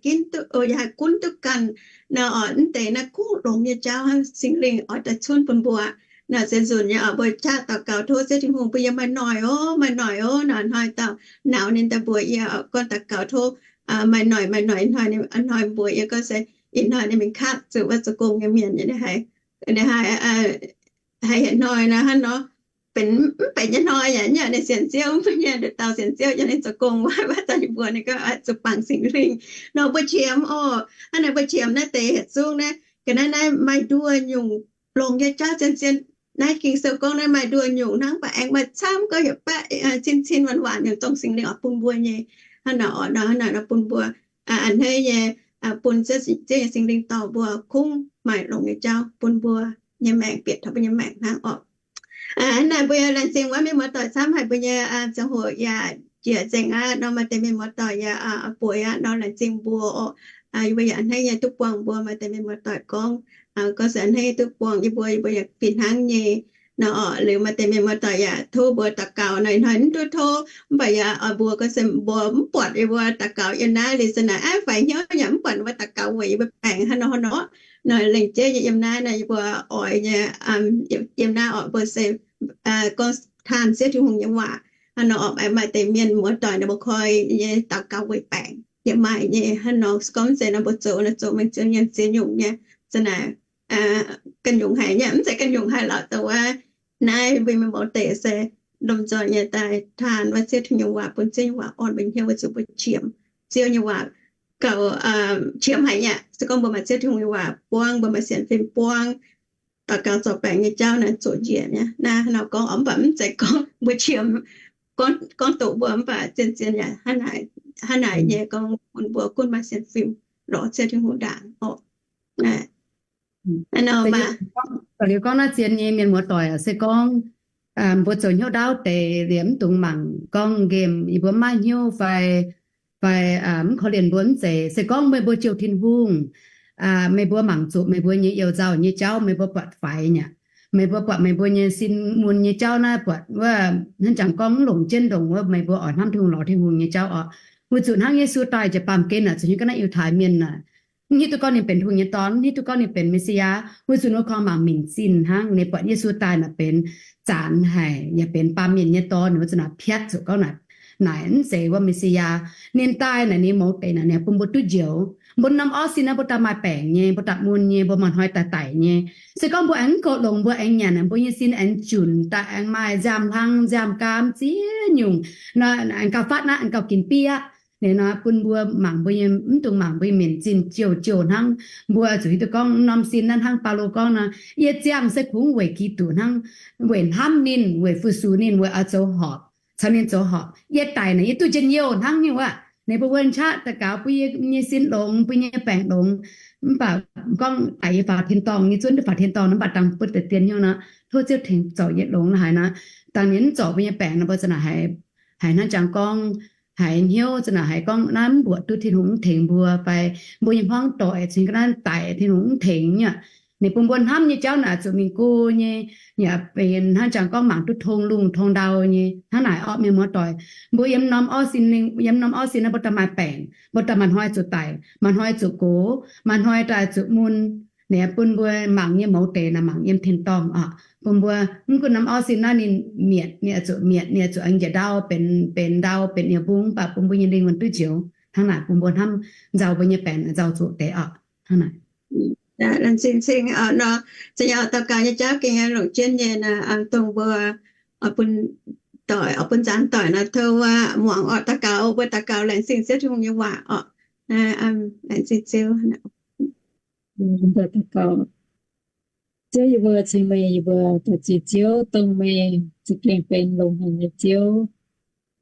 gunv duqv ganh nor. Mv deix naaiv kungx longx nyei jauv hnangv Singx Lingh oix daaih cunv bun mbuo. Naaiv se nzunc nyei oc, mbuo qaqv daux gaux tov Ziouv Tin-Hungh bun yie maaih noic oc, maaih noic oc nor. Hnoi dauh nauz ninh daaih mbuox yie oc, gorngv daux gaux tov maaih noic, maaih noic. Hnoi ninh, hnoi mbuox yie gorngv se ih hnoi ninh mingh katv zuqc wuov zoux gong nyei mienh, ninh haiz, ninh haiz, haiz hietc hnoi naaiv hnangv nor, benx mv benx nyei hnoi yaac nyei ninh sienx Ziouv, mv baac nyei nduqc dauh sienx Ziouv yaac ninh zoux gong wuov, wuov dauh ninh mbuox ninh gorngv zuqc bangc Singx Lingh nor. Mbuo qiemx oc, hnangv naaic mbuo qiemx naaiv deix yietc zungv naaiv ga'naaiv naaiv maaih nduoh nyungc longx nyei jauv zien-zien. Naaiv Ging-Sou gorngv naaiv maaih nduoh nyungc hnangv, mv baac aengx maaih camv gorngv yietc baeqv cin-cin waanc-waanc nyungc dongh Singx Lingh oix bun mbuo nyei. Hnangv naaic oc, hnangv naaic nor bun mbuo a'hneiv nyei, bun Ziouv nyei Singx Lingh dorh mbuo kungx maaih longx nyei jauv bun mbuo nyei maengc, bieqc taux mbuo nyei maengc hnangv oc. Hnangv naaic mbuo laengz zingh wuov mienh muoz-doic camv haic, mbuo nyei ziangh hoc yaac njiec nzengc aqv nor. Maaih deix mienh muoz-doic yaac bueix aqv nor, laengz zingh mbuo oc. Yie mbuo yaac a'hneiv nyei duqv buangh mbuo. Maaih deix mienh muoz-doic gorngv, gorngv se a'hneiv duqv buangh yie mbuo, yie mbuo yaac fih hnangv nyei nor oc. Liuz maaih deix mienh muoz-doic yaac tov mbuo daux gaux nor, ih hnoi mv duqv tov, mv baac yaac oix mbuox gorngv se mbuo mv buatc yie mbuo daux gaux yiem naaiv liuz se naaic aqv faix hnyouv yaac mv buatc mbuo daux gaux weic yie mbuo baengc hnangv nor nor. Nor lengc jeiv nyei yiem naaiv nor yie mbuo oix nyei, yiem naaiv oc mbuo se gorngv taan Ziouv Tin-Hungh nyei waac hnangv nor oc. Maaih deix mienh muoz-doic ninh mbuo koi nyei daux gaux weic baengc yaac maaih nyei hnangv nor. Se gorngv mv zeiz nor mbuo zoux nor zoux mengh zien nyei, zien nyungc nyei. Se naaic ganh nyungc haic nyei, mv zeiz ganh nyungc haic lorqc, dongh wuov naaiv mbuo mienh mouz deic se lomh nzoih nyei daaih taan wuov Ziouv Tin-Hungh nyei waac, bun Ziouv nyei waac orn mbuo hnyouv weic zuqc mbuo qiemx Ziouv nyei waac gauh qiemx haic nyei. Se gorngv mbuo maaih Ziouv Tin-Hungh nyei waac buangv, mbuo maaih sienx fim buangv, daux gaux zorc baengc nyei jauv naaic zoqc njiec nyei. Naaiv hnangv nor gorngv oc, mv baac mv zeiz gorngv mbuo qiemx, gorngv doqc mbuo, mv baac zien-zien yaac hnangv naaic nyei gorngv bun mbuo gunv maaih sienx fim lorz Ziouv Tin-Hungh ndaangc oc. Liuz gorngv naaiv zien nyei mienh muoz-doic se gorngv mbuo zoux hnyouv ndaauv deix liemh mv dungx mangc gorngv nqemh yie mbuo maiv hnyouv fai, fai mv korv-lienh mbuo mv zeiz. Se gorngv meih mbuo jouh Tin-Hungh, meih mbuo mangc zuqc meih mbuo nyei you-nzauh nyei jauv meih mbuo buatc faix nyei aqv. Meih mbuo buatc meih mbuo nyei sin mun nyei jauv naaiv buatc wuov hnangv jangx gorngv mv longc jienv ndongc wuov meih mbuo oix hnamv Tin-Hungh lorz Tin-Hungh nyei jauv oc. Weic zuqc hnangv Yesu daaih jiex baamh gen naaic zuqc hiuv ga'naaiv Yiutai Mienh naaic mv hiuv duqv gorngv ninh benx Tin-Hungh nyei Dorn, mv hiuv duqv gorngv ninh benx Messiah. Wuov zuqc wuov korng mangc minc zinh hnangv, ninh buatc Yesu daaih naaic benx zanc haic yaac benx baamh mienh nyei Dorn, ninh mbuo zuqc naaic piatv zuqc gorngv naaic, naaic mv zeiz wuov Messiah. Ninh daaih naaic ninh mouz deix naaic ninh bun mbuo duqv njoux. Mbuo norm orv sin naaiv mbuo daaih maaih baengc nyei, mbuo daaih mun nyei, mbuo maaih hnoi daaih daic nyei. Se gorngv mbuo aengx mv goux longx, mbuo aengx nyanc, mbuo nyei sin aengx junc daaih aengx maaih nziaamv-hlang nziaamv-gaam ziex nyungc, aengx gauh fatv naaiv aengx gauh ginc biaqv. Liuz nor bun mbuo mangc mbuo nyei, mv dungx mangc mbuo nyei minc zinh jouh jouh hnangv. Mbuo zuqc hiuv duqv gorngv norm sin naaiv hnangv Baulo gorngv nor, yie ziangh se kungx weic Giduc hnangv, weic hnamv ninh, weic fu-sux ninh, weic oix zoux horpc, caux ninh zoux horpc. Yie daic naaic yie duqv njien-youh hnangv nyei wuov. Ninh mbuo wuov qaqv daux gaux bun yie nyei sin longx, bun yie nyei baengc longx. Mv baac gorngv daic yie faaux tin-dorngh, yie zunv duqv faaux tin-dorngh nor, mv baac dangh bun deix dien hnyouv nor, tov Ziouv tengx zorc yie longx haic nor. Dangh ninh mv zorc mbuo nyei baengc nor, mbuo za'naaic haiz, haiz hnangv jangx gorngv, haiz hnyouv za'naaic haiz gorngv naaiv mv mbuoqc duqv Tin-Hungh mv tengx mbuo fai mbuo nyei hmuangv doic cingx ga'naaiv daic Tin-Hungh mv tengx nyei. Ninh bun mbuo hnamv nyei jauv naaic zuqc mingh go nyei, yaac benx hnangv jangx gorngv mangc duqv tong lungh tong ndau nyei. Hnangv naaic orqc mienh muoz-doic, mbuo yiem norm orv sin, yiem norm orv sin naaiv mbuo daaih maaih baengc, mbuo daaih maaih hnoi zuqc daic, maaih hnoi zuqc gox, maaih hnoi daaih zuqc mun. Ninh bun mbuo mangc nyei mouz deix naaic mangc yiem tin-dorngh oc. Bun mbuo mv gunv norm orv sin naaiv ninh mietc, ninh zuqc mietc, ninh zuqc aengx njiec ndau benx, benx ndau benx nyei mbung, mv baac bun mbuo nyei lingh wuonh duqv njoux. Hnangv naaic bun mbuo hnamv nzauh mbuo nyei baengc nzauh zuqc deix oc. Hnangv naaic. Laengz zingh cing nor, za'gengh oix daux gaux nyei jauv gengh longc jienv nyei naaic, dongh mbuo oix bun doic, oix bun nzaanx doic naaic tov muangx oc. Daux gaux, mbuo daux gaux laengz zingh Ziouv Tin-Hungh nyei waac oc. Laengz zingh Ziouv. Daux gaux. Ziouv, yie mbuo ceng meih, yie mbuo daux ziex Ziouv, dongh meih za'gengh benx longx haic nyei Ziouv.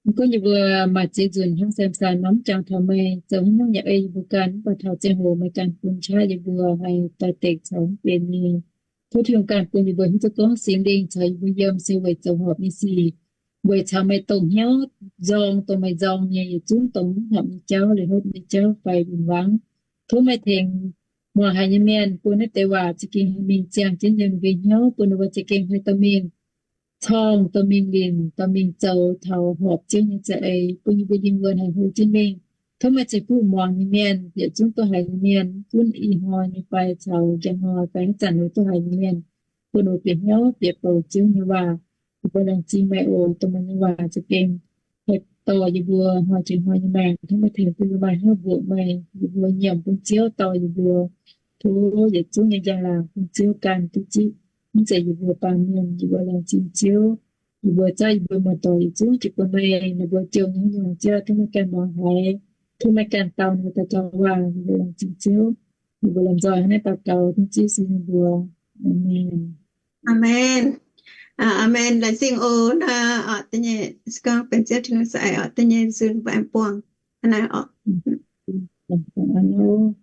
Mv gunv yie mbuo maaih ziex nzunc hnangv Samson nor mv jangx taux meih zoux haaix nyungc yaac ei yie mbuo ganh, mv baac taux ziangh hoc meih ganh bun qaqv yie mbuo haih doix-dekc caux mv benx nyei. Tov Tin-Hungh ganh bun yie mbuo hiuv duqv gorngv Singx Lingh caux yie mbuo yiem se weic zoux horpc nyei sic, weic caux meih dongh hnyouv nzorng, dongh meih nzorng nyei yietc zungv dongh mv horpc nyei jauv, liuz hopv nyei jauv fai win-wangv. Tov meih tengx muangx haiz nyei mienh bun naaiv deix waac za'gengh haih mingh ziangh jienv yiem ninh mbuo hnyouv, bun ninh mbuo za'gengh haih dorh mingh corng, dorh mingh linc, dorh mingh zoux taux horpc Ziouv nyei za'eix, bun yie mbuo lingh wuonh haih hlo jienv mingh. Tov meih ceix fuqv muangx nyei mienh, yietc zungv duqv haiz nyei mienh, gunv ih hnoi nyei fai caux njang hnoi fai haaix zanc ninh duqv haiz nyei mienh, bun ninh mbuo bieqc hnyouv bieqc bouc Ziouv nyei waac. Yie mbuo laengz zingh meih oc, dongh meih nyei waac za'gengh haih dorh yie mbuo hnoi jiex hnoi nyei maengc. Tov meih tengx bun yie mbuo maaih hnyouv mbuoqc meih, yie mbuo nyiemc bun Ziouv dorh yie mbuo. Tov yietc zungv nyei njang-laangc bun Ziouv ganh duqv zipv, mv zeiz yie mbuo baamh mienh. Yie mbuo laengz zingh Ziouv. Yie mbuo zorqv yie mbuo muoz-doic yietc zungv jiex bun meih, ninh mbuo jouh nyei haaix nyungc Ziouv tov meih ganh muangx haiz, tov meih ganh dau ninh mbuo daux gaux waac. Yie mbuo laengz zingh Ziouv. Yie mbuo lomh nzoih hnangv naaiv daux gaux dengv Ziouv Yesu nyei mbuox. Aamen. Aamen. Aamen. Laengz zingh oc. Naaiv oc, da'nyeic, se gorngv benx Ziouv Tin-Hungh za'eix oc, da'nyeic nzunc mbuo aengx buangh hnangv naaiv oc.